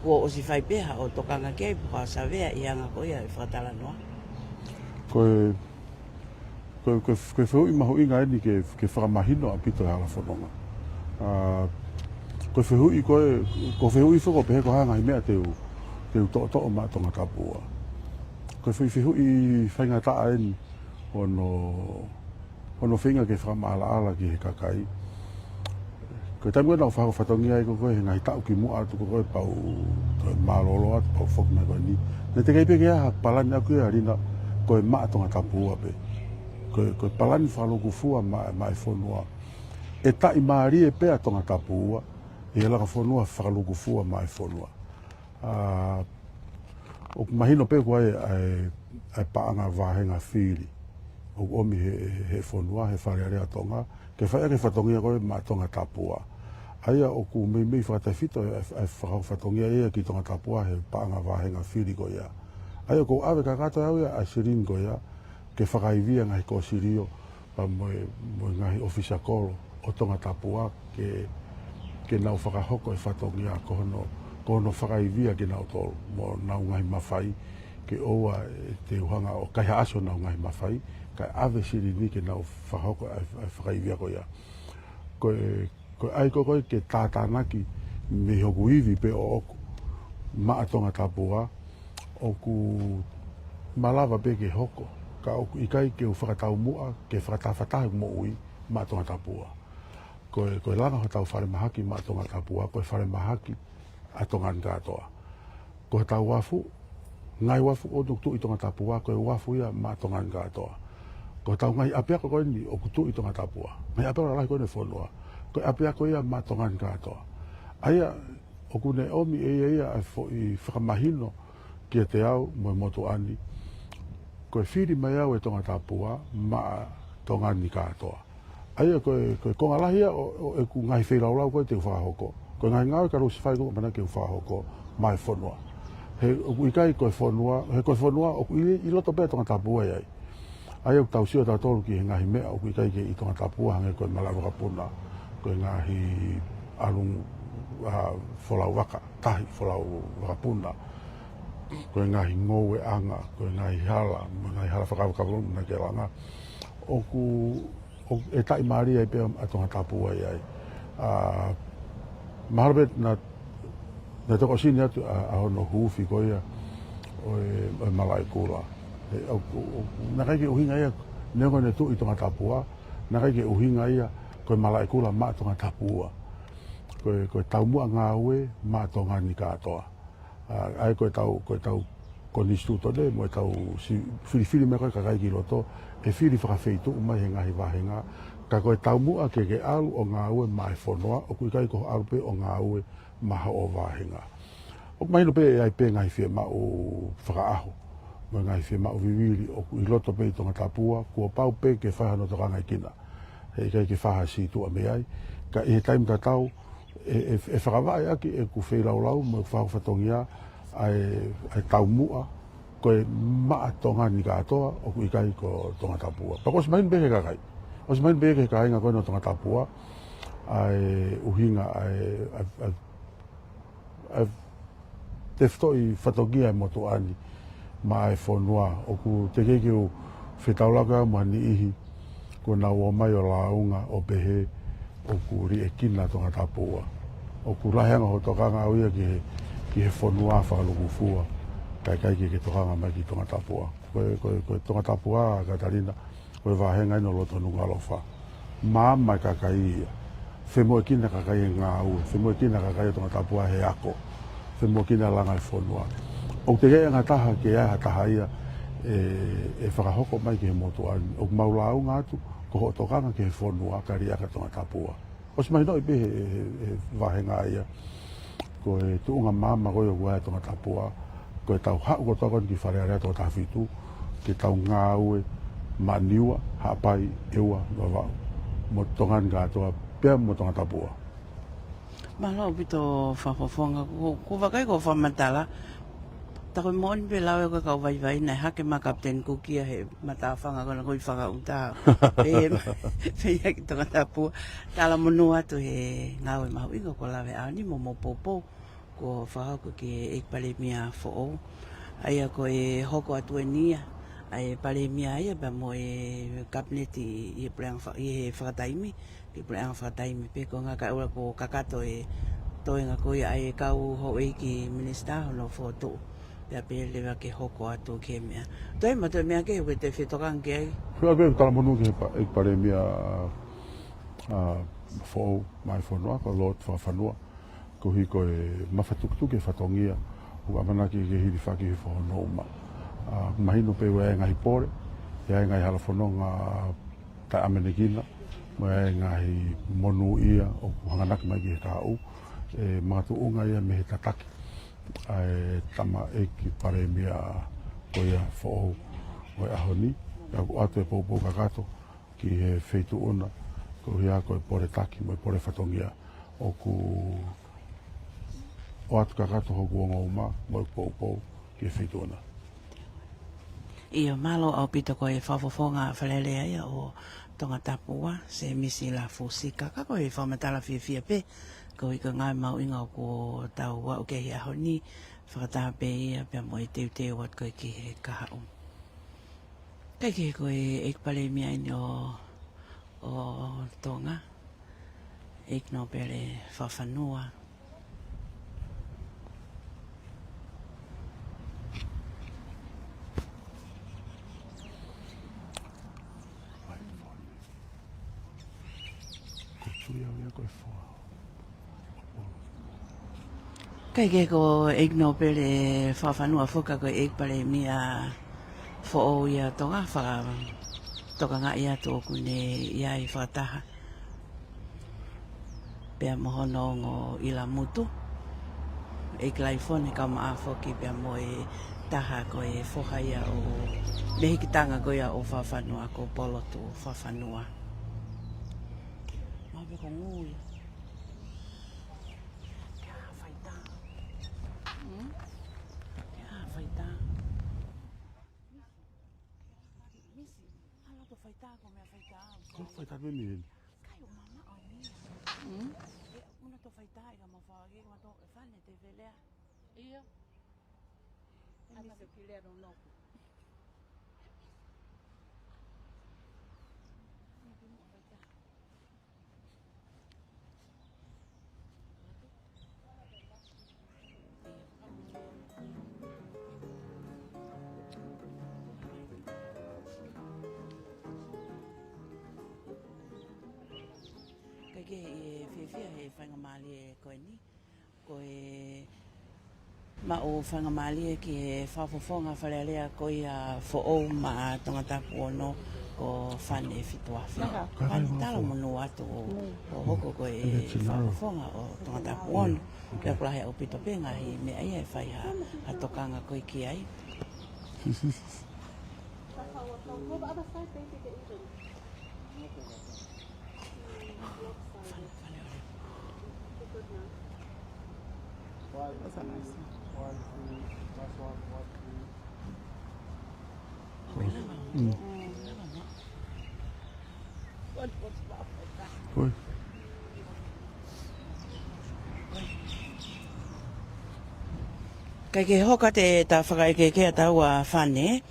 kuo ʻosi fai pē haʻo tokanga ki ai pe ko haʻo savea ʻi he anga ko ia e fakatalanoa? Ko e, ko e, ko e, ko e fehuʻi mahuʻinga eni ke, ke fakamahino ʻaupito e hala fononga. ʻA, ko e fehuʻi ko e, ko e fehuʻi foki ʻo pehē ko e hā e ngaahi meʻa te u, te u toʻotoʻo maʻa Tongatapu Ua. Ko e fehuʻi, fehuʻi faingataʻa eni hono, hono feinga ke fakamaʻalaʻala ki he kakai. Ko e taimi ko ē naʻa ku fakahoko fatongia ai ko ē he ngaahi taʻu kimuʻa atu ko ē pea u toe mālōlō atu pea u foki mai ko eni. Naʻe teʻeki ai pē ke ʻi ai ha palani ʻaʻaku ia Lina, ko e maʻa Tongatapu Ua pē. Ko e, ko e palani fakalūkufua maʻa, maʻa e fonua. ʻE taʻimālie pē ʻa Tongatapu Ua ʻi he langa fonua fakalūkufua maʻa e fonua. ʻA, ʻoku mahino pē ko e, ʻa e, ʻa e paʻanga vāhenga fili ʻoku ʻomi he, he, he fonua, he Fale Alea ʻo Tonga, ke fai ʻaki e fatongia ko ē maʻa Tongatapu Ua. ʻA ia ʻoku meimei fakatefito e, e, e fakahoko fatongia ia ki Tongatapu Ua he paʻanga vāhenga fili ko ia. ʻA ia ʻoku ou ʻave kakato ʻe au ia ʻa e silini ko ia ke fakaivia e ngaahi kōsilio pea mo e, mo e ngaahi ʻōfisa kolo ʻo Tongatapu Ua ke, ke nau fakahoko e fatongia ko hono, ko hono fakaivia kinautolu mo honau ngaahi mafai, ke ʻoua ʻe te u hanga ʻo kaihaʻasi honau ngaahi mafai, kae ʻave silini ke nau fakahoko e, e fakaivia ko ia. Ko e, ko e ʻai ko ē ko ē ke tātānaki mei hoku ivi pē ʻoʻoku maʻa Tongatapu Ua, ʻoku malava pē ke hoko, ka ʻoku ʻikai ke u fakataumuʻa ke fakatafataha e moʻui maʻa Tongatapu Ua. Ko e, ko e langa hotau falemahaki maʻa Tongatapu Ua, ko e falemahaki ʻa Tonga ni kātoa. Ko hotau uafu, ngaahi uafu ʻoku tuʻu ʻi Tongatapu Ua, ko e uafu ia maʻa Tonga ni kātoa. Ko hotau ngaahi ʻapiako ko eni ʻoku tuʻu ʻi Tongatapu Ua. Ngaahi ʻapiako lalahi ko eni e fonua, ko e ʻapiako ia maʻa Tonga ni kātoa. ʻA ia, ʻoku ne ʻomi ʻe ia ia ʻa e foʻi fakamahino kiate au mo e motuʻa ni, ko e fili mai au ʻe Tongatapu Ua maʻa Tonga ni kātoa. ʻA ia ko e, ko e konga lahi ia ʻo, ʻo ʻeku ngaahi feilaulau ko ē te u fakahoko. Ko e ngaahi ngāue ka lusi fai ko ē ʻoku ʻamanaki ke u fakahoko maʻa e fonua. He ʻoku ʻikai ko e fonua, he ko e fonua ʻoku ʻi, ʻi loto pē ʻa Tongatapu Ua ʻi ai. ʻA ia ʻoku tau sio tautolu ki he ngaahi meʻa ʻoku ʻikai ke ʻi Tongatapu Ua hangē ko e malaʻe vakapuna, ko e ngaahi ʻalu, ʻa, folau vaka, tahi folau vakapuna, ko e ngaahi ngoueʻanga, ko e ngaahi hala, mo e ngaahi hala fakavakavakapuna ke langa. ʻOku, ʻoku ʻe taʻimālie ai pē ʻa Tongatapu Ua ʻi ai. ʻA, mahalo pē naʻa, naʻa te ko ʻosi ʻi ai atu ʻa, ʻa hono huufi ko ia ʻo e, ʻo e malaʻe kula. ʻE, ʻo, ʻo, ʻo, naʻe ʻikai ke ʻuhinga ia, neongo ʻene tuʻu ʻi Tongatapu Ua, naʻe ʻikai ke ʻuhinga ia ko e malaʻe kula maʻa Tongatapu Ua. Ko e, ko e taumuʻa ngāue maʻa Tonga ni kātoa. ʻA, ʻa ia ko e tau, ko e tau konisitūtone mo e tau si-, filifili mai ko ē kakai ki loto, ʻe fili fakafeituʻu mai he ngaahi vāhenga, ka ko e taumuʻa ke ke ʻalu ʻo ngāue maʻa e fonua, ʻoku ʻikai ko hoʻo ʻalu pē ʻo ngāue maʻa hoʻo vāhenga. ʻOku mahino pē ʻe ʻi ai pē ngaahi fiemaʻu fakaʻaho mo e ngaahi fiemaʻu vivili ʻoku ʻi loto pē ʻi Tongatapu Ua, kuo pau pē ke fai hano tokangaʻi kina. Heʻikai ke fai ha sītuʻa mei ai, ka ʻi he taimi tatau, ʻe, ʻe, ʻe fakavaʻe ʻaki ʻeku feilaulau mo ʻeku fakahoko fatongia ʻa e, ʻa e taumuʻa ko e maʻa Tonga ni kātoa, ʻoku ʻikai ko Tongatapu Ua. Pea kuo ʻosi mahino pē ki he kakai. ʻOsi mahino pē ki he kāinga ko eni ʻo Tongatapu Ua ʻa e ʻuhinga ʻa e, ʻa e, ʻa e, ʻa e tefitoʻi fatongia e motuʻa ni maʻa e fonua. ʻOku teʻeki ke u fetaulaki au mo ha niʻihi kuo nau ō mai ʻo lāunga ʻo pehē ʻoku liʻekina Tongatapu Ua. ʻOku lahi ange hoʻo tokanga ʻaʻau ia ki he, ki he fonua fakalūkufua, kae ʻikai ke ke tokanga mai ki Tongatapu Ua. Ko e, ko e, ko e Tongatapu Ua, Katalina, ko e vāhenga ʻeni ʻo loto Nukuʻalofa. Maama e kakai ia. Femoʻuekina e kakai e ngāue. Femoʻuekina e kakai ʻo Tongatapu Ua he ako. Femoʻuekina e langa e fonua. ʻOku teʻeki ai ha taha ke ʻi ai ha taha ia ʻe, ʻe fakahoko mai ki he motuʻa ni. ʻOku mau lāunga atu, ko hoʻo tokanga ki he fonua, kae liʻaki ʻa Tongatapu Ua. ʻOsi mahinoʻi pē he, he, he vāhenga ia. Ko e tuʻunga maama ko ē ʻoku ʻi ai ʻa Tongatapu Ua, ko e tau haʻu kotoa ko eni ki Fale Alea toko taha fitu, ke tau ngāue maʻa Niua, Haʻapai, ʻEua, Vavaʻu, mo Tonga ni kātoa, pea mo Tongatapu Ua. Mālō ʻaupito Fakafofonga, ko, ko e vakai ko e fakamatala. Tā ko e moʻoni pē lau ʻe koe kau vaivai naʻe hake mai Kapiteni Kuki ia he matāfanga ko ena ko e fakaʻuta. Pea, pea ia ki Tongatapu. Talamonū atu he ngāue mahuʻinga kuo lave ʻaho ni mo hoʻomou poupou kuo fakahoko ki he ʻEiki Palēmia foʻou. ʻA ia ko e hoko atu eni ia ʻa e Palēmia ia pea mo e Kapineti ʻi he puleʻanga fa-, ʻi he fakataimi, ʻi he puleʻanga fakataimi pē. Ko e ngaahi kaula kuo kakato e toenga ko ia ʻa e kau houʻeiki minisitā hono fokotuʻu. Pea pehē leva ke hoko atu ki he meʻa. Toe mo e toe meʻa kehe ʻoku ke toe fetokanga ki ai? Fea ke talamonū ki he pa-, ʻEiki Palēmia, ʻa, foʻou mai fonua, ko Lord Fakafanua. Koeʻuhi ko e mafatukituki e fatongia ʻoku ʻamanaki ke hilifaki hifo hono uma. ʻA, mahino pē ʻoku ʻi ai e ngaahi pole, ʻi ai e ngaahi halafononga taʻeʻamanekina, mo e ngaahi monūʻia ʻoku hanganaki mai ki he kahaʻu, ʻe makatuʻunga ia mei he tataki ʻa e tama ʻEiki Palēmia ko ia foʻou ʻo e ʻaho ni. Pea ʻoku ʻoatu e poupou kakato ki he feituʻu na, koeʻuhi ko e pole taki mo e pole fatongia ʻoku ʻoatu kakato hoku ongo uma mo e poupou ki he feituʻu na. ʻIo, mālō ʻaupito ko e Fakafofonga Fale Alea ia ʻo Tongatapu ua, Sēmisi Lafusika. Ka ko e fakamatala fiefia pē, koeʻuhi ko e ngāue mahuʻinga ʻoku tau aʻu ki ai he ʻaho ni, fakataha pē ia pea mo e teuteu atu ko ē ki he kahaʻu. Kae kehe ko e ʻEiki Palēmia eni ʻo, ʻo Tonga, ʻEiki Nōpele Fakafanua. Ko e tui au ia ko e foha. Kae kehe ko e ʻEiki Nōpele Fakafanua foki ko e ʻEiki Palēmia foʻou ia ʻo Tonga, fakatokangaʻi atu ʻoku ne ʻi ai fakataha pea mo hono ongo ʻilamutu, ʻEiki Laifoni Kaumaʻa foki pea mo e taha ko e foha ia ʻo e hikitanga ko ia ʻo Fakafanua ko Polotu Fakafanua. Mau pe ko ngui. Ke ʻā faitā. Hmm? Ke ʻā faitā. Misi, ʻalu atu ʻo faitā, ko e meʻa faitā. Ko e faitā pē mei heni. Kai ʻo mama ʻo ni. Hmm? ʻE, ʻalu atu ʻo faitā, ʻe ka mau fai, ʻe ka mau tō, ʻe fale te velea. ʻIo. ʻE misi. Ata ke pilea no noku. Kae kehe ʻi he fiefia he faingamālie ko eni, ko e maʻu faingamālie ki he Fakafofonga Fale Alea ko ia foʻou maʻa Tongatapu ono ko Fane Fituafe. Fane, talamonū atu ʻo, ʻo hoko ko e Fakafofonga ʻo Tongatapu ono. Pea ʻoku lahi ʻaupito pē ngaahi meʻa ia ʻe fai ha, ha tokanga ko ē ki ai. That's a nice one. Mm. Oi. Kae kehe hoko atu e tafaʻaki kehekehe ʻa taua Fane,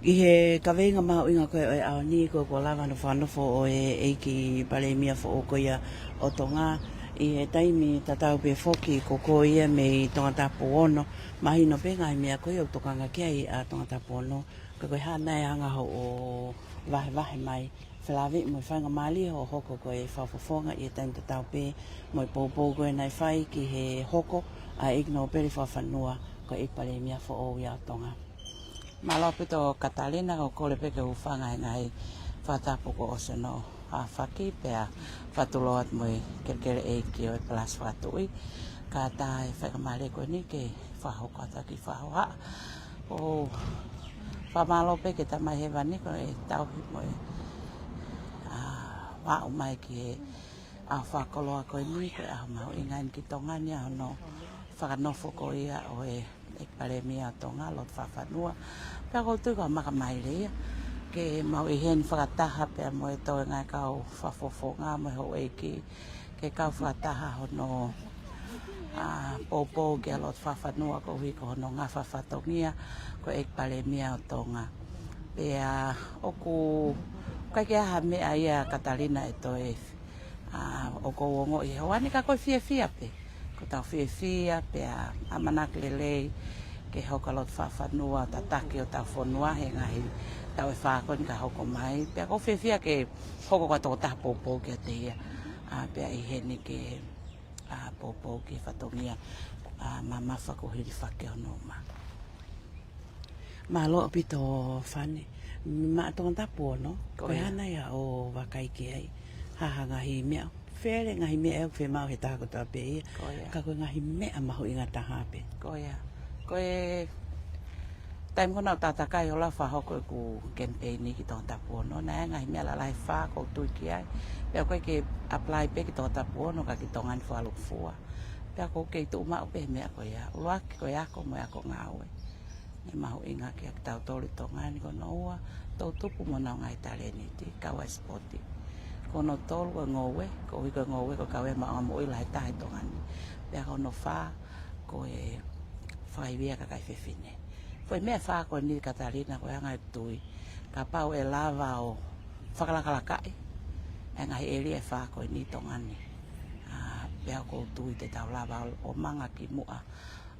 ʻi he kaveinga mahuʻinga ko ē ʻo e ʻaho ni ko ē kuo lava hono fakanofo ʻo e ʻEiki Palēmia foʻou ko ia ʻo Tonga, ʻi he taimi tatau pē foki ko koe ia mei Tongatapu ono, mahino pē ngaahi meʻa ko ia ʻoku tokanga ki ai ʻa Tongatapu ono, ka ko e hā nai e anga hoʻo vahevahe mai, felāveʻi mo e faingamālie hoʻo hoko ko e Fakafofonga ʻi he taimi tatau pē mo e poupou ko ē naʻe fai ki he hoko ʻa e ʻEiki Nōpele Fakafanua ko e ʻEiki Palēmia foʻou ia ʻo Tonga. Mālō ʻaupito Katalina, ʻoku ou kole pē ke u hūfanga he ngaahi fakatapu kuo ʻosi hono aofaki pea fakatulou atu mo e kelekele ʻeiki ʻo e Palasi Fakatuʻi. Kae ʻatā e faingamālie ko eni ke fakahoko atu ʻa e kiʻi fakahohaʻa. ʻOku ou fakamālō pē ki he Tamai Hēvani ko e tauhi mo e, ʻa, aʻu mai ki he ʻAho fakakoloa ko eni, ko e ʻaho mahuʻinga eni ki Tonga ni, ʻa hono fakanofo ko ia ʻo e ʻEiki Palēmia ʻo Tonga, Lord Fakafanua. Pea ʻoku ou tui ko e makamai lelei ia ke mau ʻi heni fakataha pea mo e toenga e kau fakafofonga mo e houʻeiki, ke kau fakataha hono, ʻa, poupou kia Lord Fakafanua koeʻuhi ko hono ngafa fatongia ko e ʻEiki Palēmia ʻo Tonga. Pea ʻoku ʻikai ke ʻi ai ha meʻa ia Katalina ʻe toe, ʻa, ʻoku ou ongoʻi he hoani ka ko e fiefia pē. Ko ʻetau fiefia pea ʻamanaki lelei ke hoko ʻa Lord Fakafanua ʻo tataki hotau fonua he ngaahi taʻu ʻe fā ko eni ka hoko mai. Pea ʻoku ou fiefia ke hoko ko e tokotaha poupou kiate ia. ʻA, pea ʻi heni ke, ʻa, poupou ki he fatongia, ʻa, mamafa kuo hilifaki hono uma. Mālō ʻaupito Fane. Maʻa Tongatapu ono, ko ia. Ko e hā nai ʻa ʻo vakai ki ai? Hā ha ngaahi meʻa, fele ngaahi meʻa ʻoku fiemaʻu he taha kotoa pē ia. Ko ia. Ka ko e ngaahi meʻa mahuʻinga taha pē. Ko ia. Ko e taimi ko ē naʻa ku tataki ai ʻo lava fakahoko ʻeku kemipeini ki Tongatapu ono, naʻe ngaahi meʻa lalahi ʻe fā ʻoku ou tui ki ai. Pea ʻoku ʻikai ke apply pē ki Tongatapu ono ka ki Tonga ni fakalukufua. Pea ʻoku ou kei tuʻu maʻu pē he meʻa ko ia. ʻUluaki ko e ako mo e ako ngāue. Naʻe mahuʻinga kia kitautolu ʻi Tonga ni ko hono ua, toʻutupu mo honau ngaahi talēniti, kau ai e sipoti. Ko hono tolu ko e ngoue, koeʻuhi ko e ngoue ko e kaveinga maʻu moʻui lahi taha ʻi Tonga ni. Pea ko hono fā, ko e fakaivia kakai fefine. Ko e meʻa ʻe fā ko eni Katalina ko e anga ʻeku tui, kapau ʻe lava ʻo fakalakalakaʻi ʻa e ngaahi ʻēlia ʻe fā ko eni ʻi Tonga ni, ʻa, pea ʻoku ou tui te tau lava ʻo, ʻo manga ki muʻa,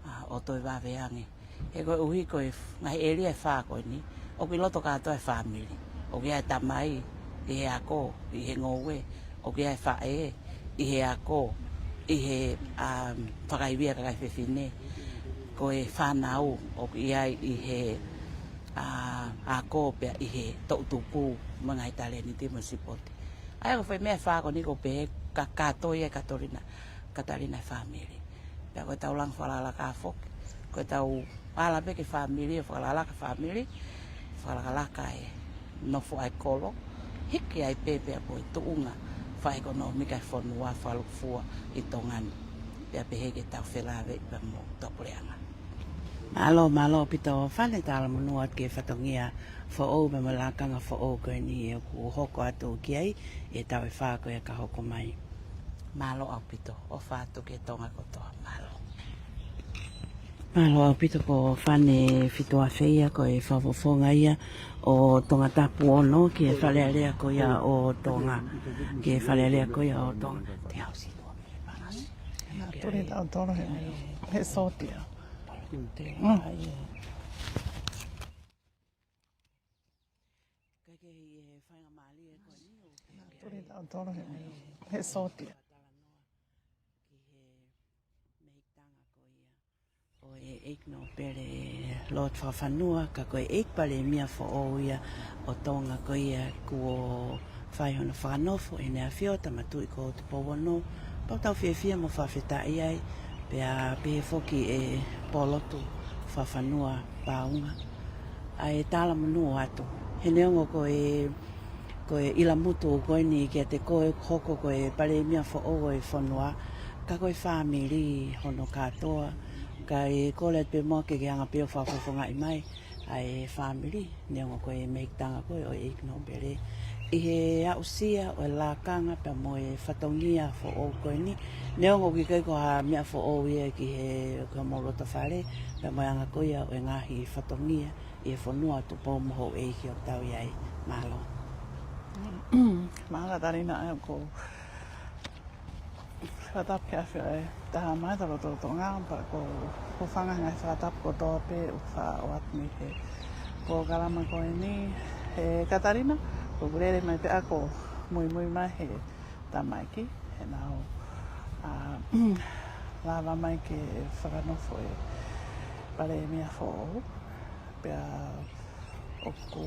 ʻa, ʻo toe vave ange. He koeʻuhi ko e f-, ngaahi ʻēlia ʻe fā ko eni, ʻoku ʻi loto kātoa e fāmili. ʻOku ʻi ai e tamai ʻi he ako, ʻi he ngoue, ʻoku ʻi ai e faʻē ʻi he ako, ʻi he, um, fakaivia kakai fefine. Ko e fānau ʻoku ʻi ai ʻi he, ʻa, ako pea ʻi he toʻutupu mo e ngaahi talēniti mo e sipoti. ʻA ia ko e foʻi meʻa ʻe fā ko eni ʻoku ou pehē ʻoku kakato ia ʻe Katalina, Katalina e fāmili. Pea ko ʻetau langa fakalakalaka foki, ko ʻetau ala pē ki he fāmili, ʻo fakalakalaka e fāmili, fakalakalaka e nofo ʻa e kolo, hiki ai pē pea mo e tuʻunga fakaʻekonōmika e fonua fakalukufua ʻi Tonga ni. Pea pehē ke tau felāveʻi pea mo hotau puleʻanga. Mālō, mālō ʻaupito Fane, talamonū atu ki he fatongia foʻou pea mo e lakanga foʻou ko eni ʻoku hoko atu ki ai ʻi he taʻu ʻe fā ko ia ka hoko mai. Mālō ʻaupito, ʻofa atu ki Tonga kotoa, mālō. Mālō ʻaupito ko Fane Fituafe ia ko e fakafofonga ia ʻo Tongatapu ono ki he Fale Alea ko ia ʻo Tonga. Ki he Fale Alea ko ia ʻo Tonga. Te hausi tua mele palasi. Nā tuli tautolu he, he sōtia. Mm. Ka ke he faingamālie ko eni ʻo ke tuli tautolu he, he sōtia. Talanoa ki he mehikitanga ko ia ʻo e ʻEiki Nōpele Lord Fakafanua, ka ko e ʻEiki Palēmia foʻou ia ʻo Tonga ko ia kuo fai hono fakanofo ʻi heʻene ʻafio, Tama Tuʻi ko Tupou Ono. Pea ʻoku tau fiefia mo fakafetaʻi ai, pea pehē foki ʻe Polotu Fakafanua Paunga. ʻA e talamonū atu. He neongo ko e, ko e ʻilamutu ko eni kiate koe ʻoku hoko ko e Palēmia foʻou ʻo e fonua, ka ko e fāmili hono kātoa, kae kole pē muʻa ke ke hanga pē ʻo fakafofongaʻi mai ʻa e fāmili, neongo ko e mehikitanga ko ē ʻo e ʻEiki Nōpele. ʻI he aʻusia ʻo e lakanga pea mo e fatongia foʻou ko eni, neongo ʻoku ʻikai ko ha meʻa foʻou ia ki he, ki homou loto fale, pea mo e anga ko ia ʻo e ngaahi fatongia ʻi he fonua, Tupou mo houʻeiki, ʻoku tau ʻi ai. Mālō. Mālō Katalina, ʻa ia ko e fakatapu ki he ʻAfio ʻe Taha Maʻa Tolo Tolo Tonga, pea ʻoku ou hūfanga he ngaahi fakatapu kotoa pē ʻoku faʻa ʻoatu mei he polokalama ko eni. ʻE Katalina, ʻoku ou lele mai pē ʻa ʻeku muimui mai he tamaiki, he naʻa nau, ʻa, lava mai ke fakanofo e Palēmia foʻou. Pea ʻoku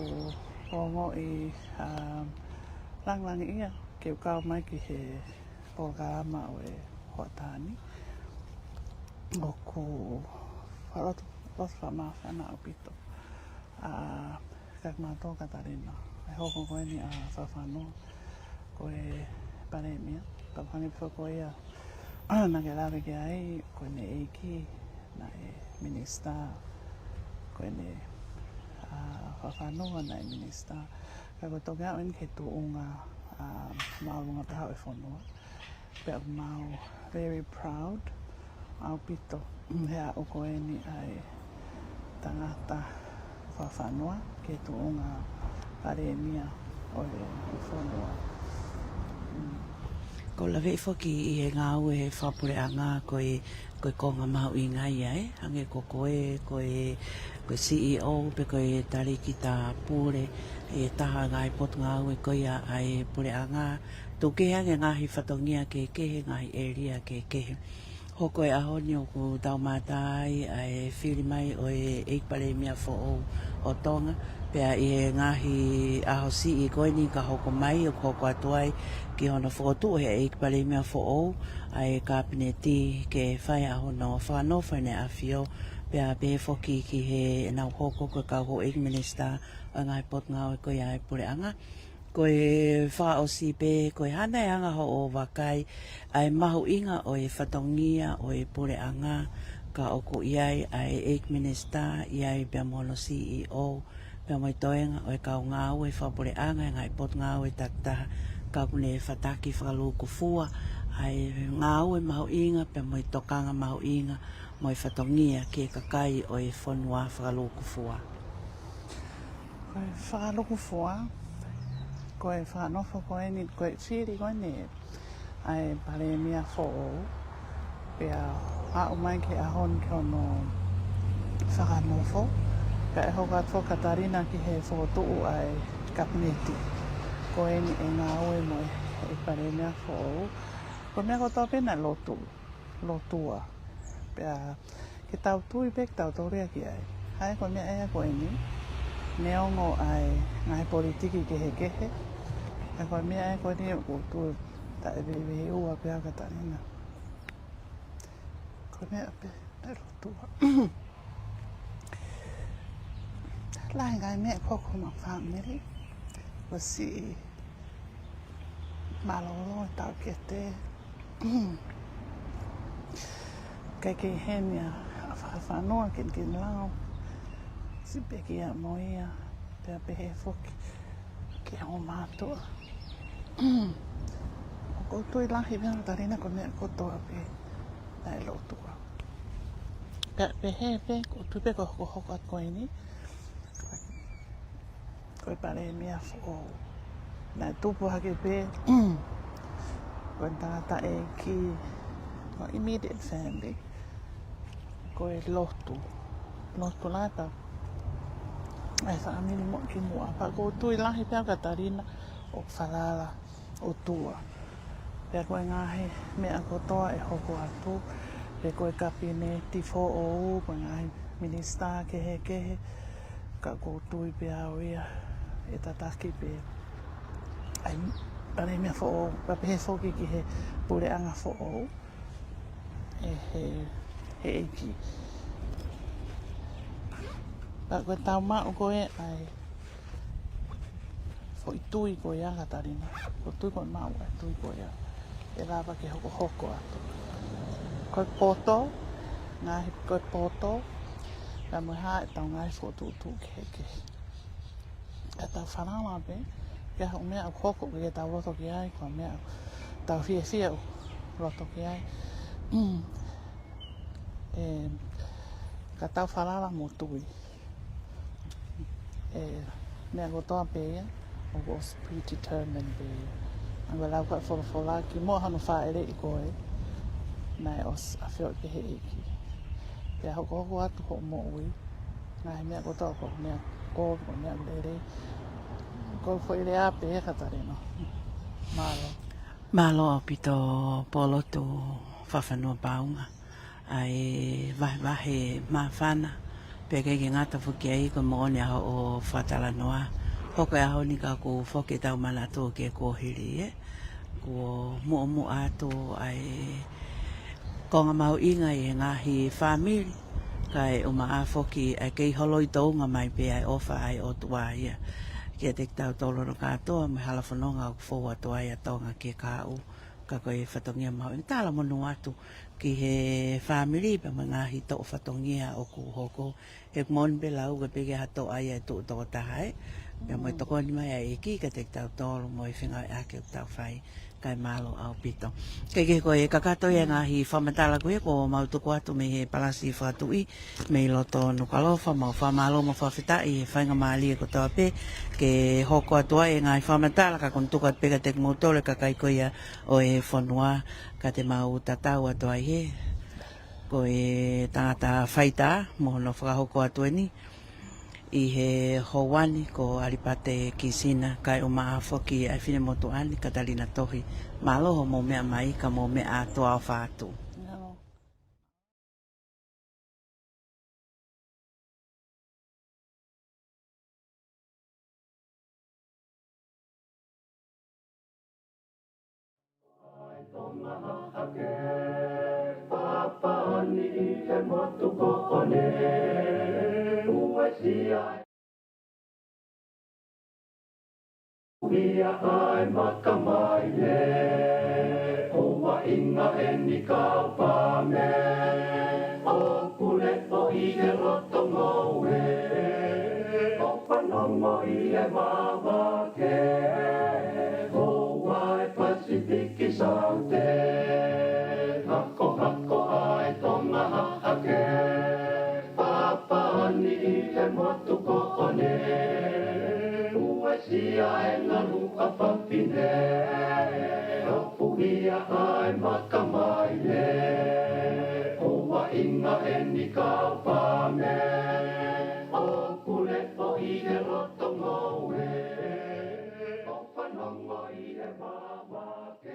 ou ongoʻi, ʻa, lāngilangiʻia ke u kau mai ki he polokalama ʻo e hoʻatā ni. ʻOku faʻa loto, loto fakamāfana ʻaupito. ʻA, kia mātou Katalina, ʻa e hoko ko eni ʻa Fakafanua ko e Palēmia. Ka hangē pē foki ko ia naʻa ke lave ki ai, ko ʻene ʻeiki naʻe minisitā, ko ʻene, ā, fakafanua naʻe minisitā. Ka ko e toki aʻu eni ki he tuʻunga, ā, māʻolunga taha ʻo e fonua. Pea ʻoku mau very proud ʻaupito he aʻu ko eni ʻa e tangata fakafanua ki he tuʻunga palēmia ʻo e fonua. Mm. ʻOku ou laveʻi foki ʻi he ngāue fakapuleʻanga ko e, ko e konga mahuʻinga ia, ē? Hangē ko koe, ko e, ko e C E O, pe ko e talēkita pule ʻi he taha ngaahi potungāue ko ia ʻa e puleʻanga. Tuku kehe ange ngaahi fatongia kehekehe, ngaahi ʻēlia kehekehe. Hoko e ʻaho ni ʻoku tau mātā ai ʻa e fili mai ʻo e ʻEiki Palēmia foʻou ʻo Tonga. Pea ʻi he ngaahi ʻaho siʻi ko eni ka hoko mai, ʻoku hoko atu ai ki hono fokotuʻu he ʻEiki Palēmia foʻou ʻa e Kapineti ke fai ʻa hono fakanofo ʻEne ʻAfio. Pea pehē foki ki heʻenau hoko ko e kau houʻeiki minisitā ʻo e ngaahi potungāue ko ia ʻa e puleʻanga. Ko e fakaʻosi pē, ko e hā nai e anga hoʻo vakai ʻa e mahuʻinga ʻo e fatongia ʻo e puleʻanga, ka ʻoku ʻi ai ʻa e ʻEiki Minisitā, ʻi ai pea mo hono C E O, pea mo e toenga ʻo e kau ngāue fakapuleʻanga he ngaahi potungāue takitaha, ka ʻoku ne fataki fakalūkufua ʻa e ngāue mahuʻinga, pea mo e tokanga mahuʻinga, mo e fatongia ki he kakai ʻo e fonua fakalūkufua. Ko e fakalūkufua, ko e fakanofo ko eni, ko e fili ko eni ʻa e Palēmia foʻou, pea aʻu mai ki he ʻaho ni ki hono fakanofo, pea ʻe hoko atu foki Katalina ki he fokotuʻu ʻa e Kapineti. Ko eni ʻe ngāue mo e Palēmia foʻou. Ko e meʻa kotoa pē naʻe lotu, lotua. Pea ke tau tui pē, ke tau tauria ki ai. Hangē ko e meʻa ia ko eni, neongo ʻa e ngaahi politiki kehekehe. Ka ko e meʻa ia ko eni ʻoku ou tui taʻe veiveiua pē ʻa Katalina. Ko e meʻa pē naʻe lotua. Lahi e ngaahi meʻa ʻoku hoko ʻi homau fāmili. Ko e siʻi mālōlō e taʻokete. Kae kei heni ʻa e fakafanua kinikinilao. Siʻi pekia mo ia, pea pehē foki ki he ongo mātuʻa. ʻOku ou tui lahi pē ʻa Katalina ko e meʻa kotoa pē naʻe lotua. Pea pehē pē, ʻoku ou tui pē ko e hokohoko atu ko eni, ko e Palēmia foʻou naʻe tupu hake pē ko e tangataʻeiki, ko e immediate family, ko e lotu. Lotu lahi pē ʻa e fāmili mo ki muʻa. Pea ʻoku ou tui lahi pē ʻa Katalina ʻoku falala ʻOtua. Pea ko e ngaahi meʻa kotoa ʻe hoko atu, pe ko e Kapineti foʻou, ko e ngaahi minisitā kehekehe, ka ʻoku ou tui pē au ia ʻe tataki pē ʻa e Palēmia foʻou, pea pehē foki ki he puleʻanga foʻou ʻe he, he ʻEiki. Pea ko e tau maʻu ko ē ʻa e foʻi tui ko ia, Katalina. Ko e tui ko e maʻu ʻa e tui ko ia ʻe lava ke hokohoko atu. Ko e poto, ngaahi ko e poto, pea mo e hā ʻetau ngaahi fokotuʻutuʻu kehekehe. Ka tau falala pē ki ha meʻa ʻoku hoko, ke tau loto ki ai, ko e meʻa ʻoku tau fiefia ʻo loto ki ai. Mm. ʻE, ka tau falala mo tui. ʻE, meʻa kotoa pē ia, ʻoku ʻosi predetermined pē ia. ʻA ia ʻoku lau ko ē folofola, kimuʻa hono fāʻeleʻi koe, naʻe ʻosi ʻafioʻi pē ʻe he ʻEiki. Pea hokohoko atu hoʻo moʻui, ngaahi meʻa kotoa, ko e meʻa kovi, ko e meʻa lelei. Ko e foʻi lea pē ia, Katalina. Mālō. Mālō ʻaupito Polotu Fafanua Paunga. ʻA e vahevahe māfana, pea ʻikai ke ngata foki ai, ko e moʻoni ʻa hoʻo fakatalanoa. Hoko e ʻaho ni ka kuo foki ʻetau manatu ki he kuohili, ē. Kuo muʻomuʻa atu ʻa e konga mahuʻinga ʻi he ngaahi fāmili, kae ʻumaʻā foki ʻa e kei holoi tounga mai pē ʻa e ʻofa ʻa e ʻOtua ia kiate kitautolu hono kātoa, mo e hala fononga ʻoku fou atu ai ʻa Tonga ki he kahaʻu Ka ko e fatongia mahuʻinga, talamonū atu ki he fāmili pea mo e ngaahi toʻo fatongia ʻoku hoko. He ʻoku moʻoni pē lau ko e pehē ke ha toʻa ia ʻe tuʻu toko taha, ē. Pea mo e tokoni mai ʻa e ʻEiki kiate kitautolu mo e fengāueʻaki ʻoku tau fai, kae mālō ʻaupito. Kae kehe, ko e kakato ia e ngaahi fakamatala ko ia kuo mau tuku atu mei he Palasi Fakatuʻi mei loto Nukuʻalofa. Mau fakamālō mo fakafetaʻi he faingamālie kotoa pē ke hoko atu ai e ngaahi fakamatala, ka ko ʻeku tuku atu pē kiate kimoutolu e kakai ko ia ʻo e fonua, ka te mau tatau atu ai he ko e tangata faitā mo hono fakahoko atu eni ʻi he houa ni ko ʻAlipate Kisina, kae ʻumaʻā foki ʻa e finemotuʻa ni, Katalina Tohi. Mālō hoʻomou meʻa mai, ka mou meʻa ā, tuʻa ʻofa atu. Ia ʻa e maka mai ē, ʻo vaʻinga eni kau pame, ʻoku leʻo ʻi he loto ngoue, ʻo fanongo ʻi he vavake, ʻo ʻa e Pasifiki Saute, hakohako ʻa e Tonga Haʻake. Papani ʻi he motu ko ʻOne, ʻUesia e ngalu ʻa fafine, ʻo puhia ʻa e maka mai ē, ʻo vaʻinga eni kau pame, ʻoku leʻo ʻi he loto ngoue, ʻo fanongo ʻi he vavake.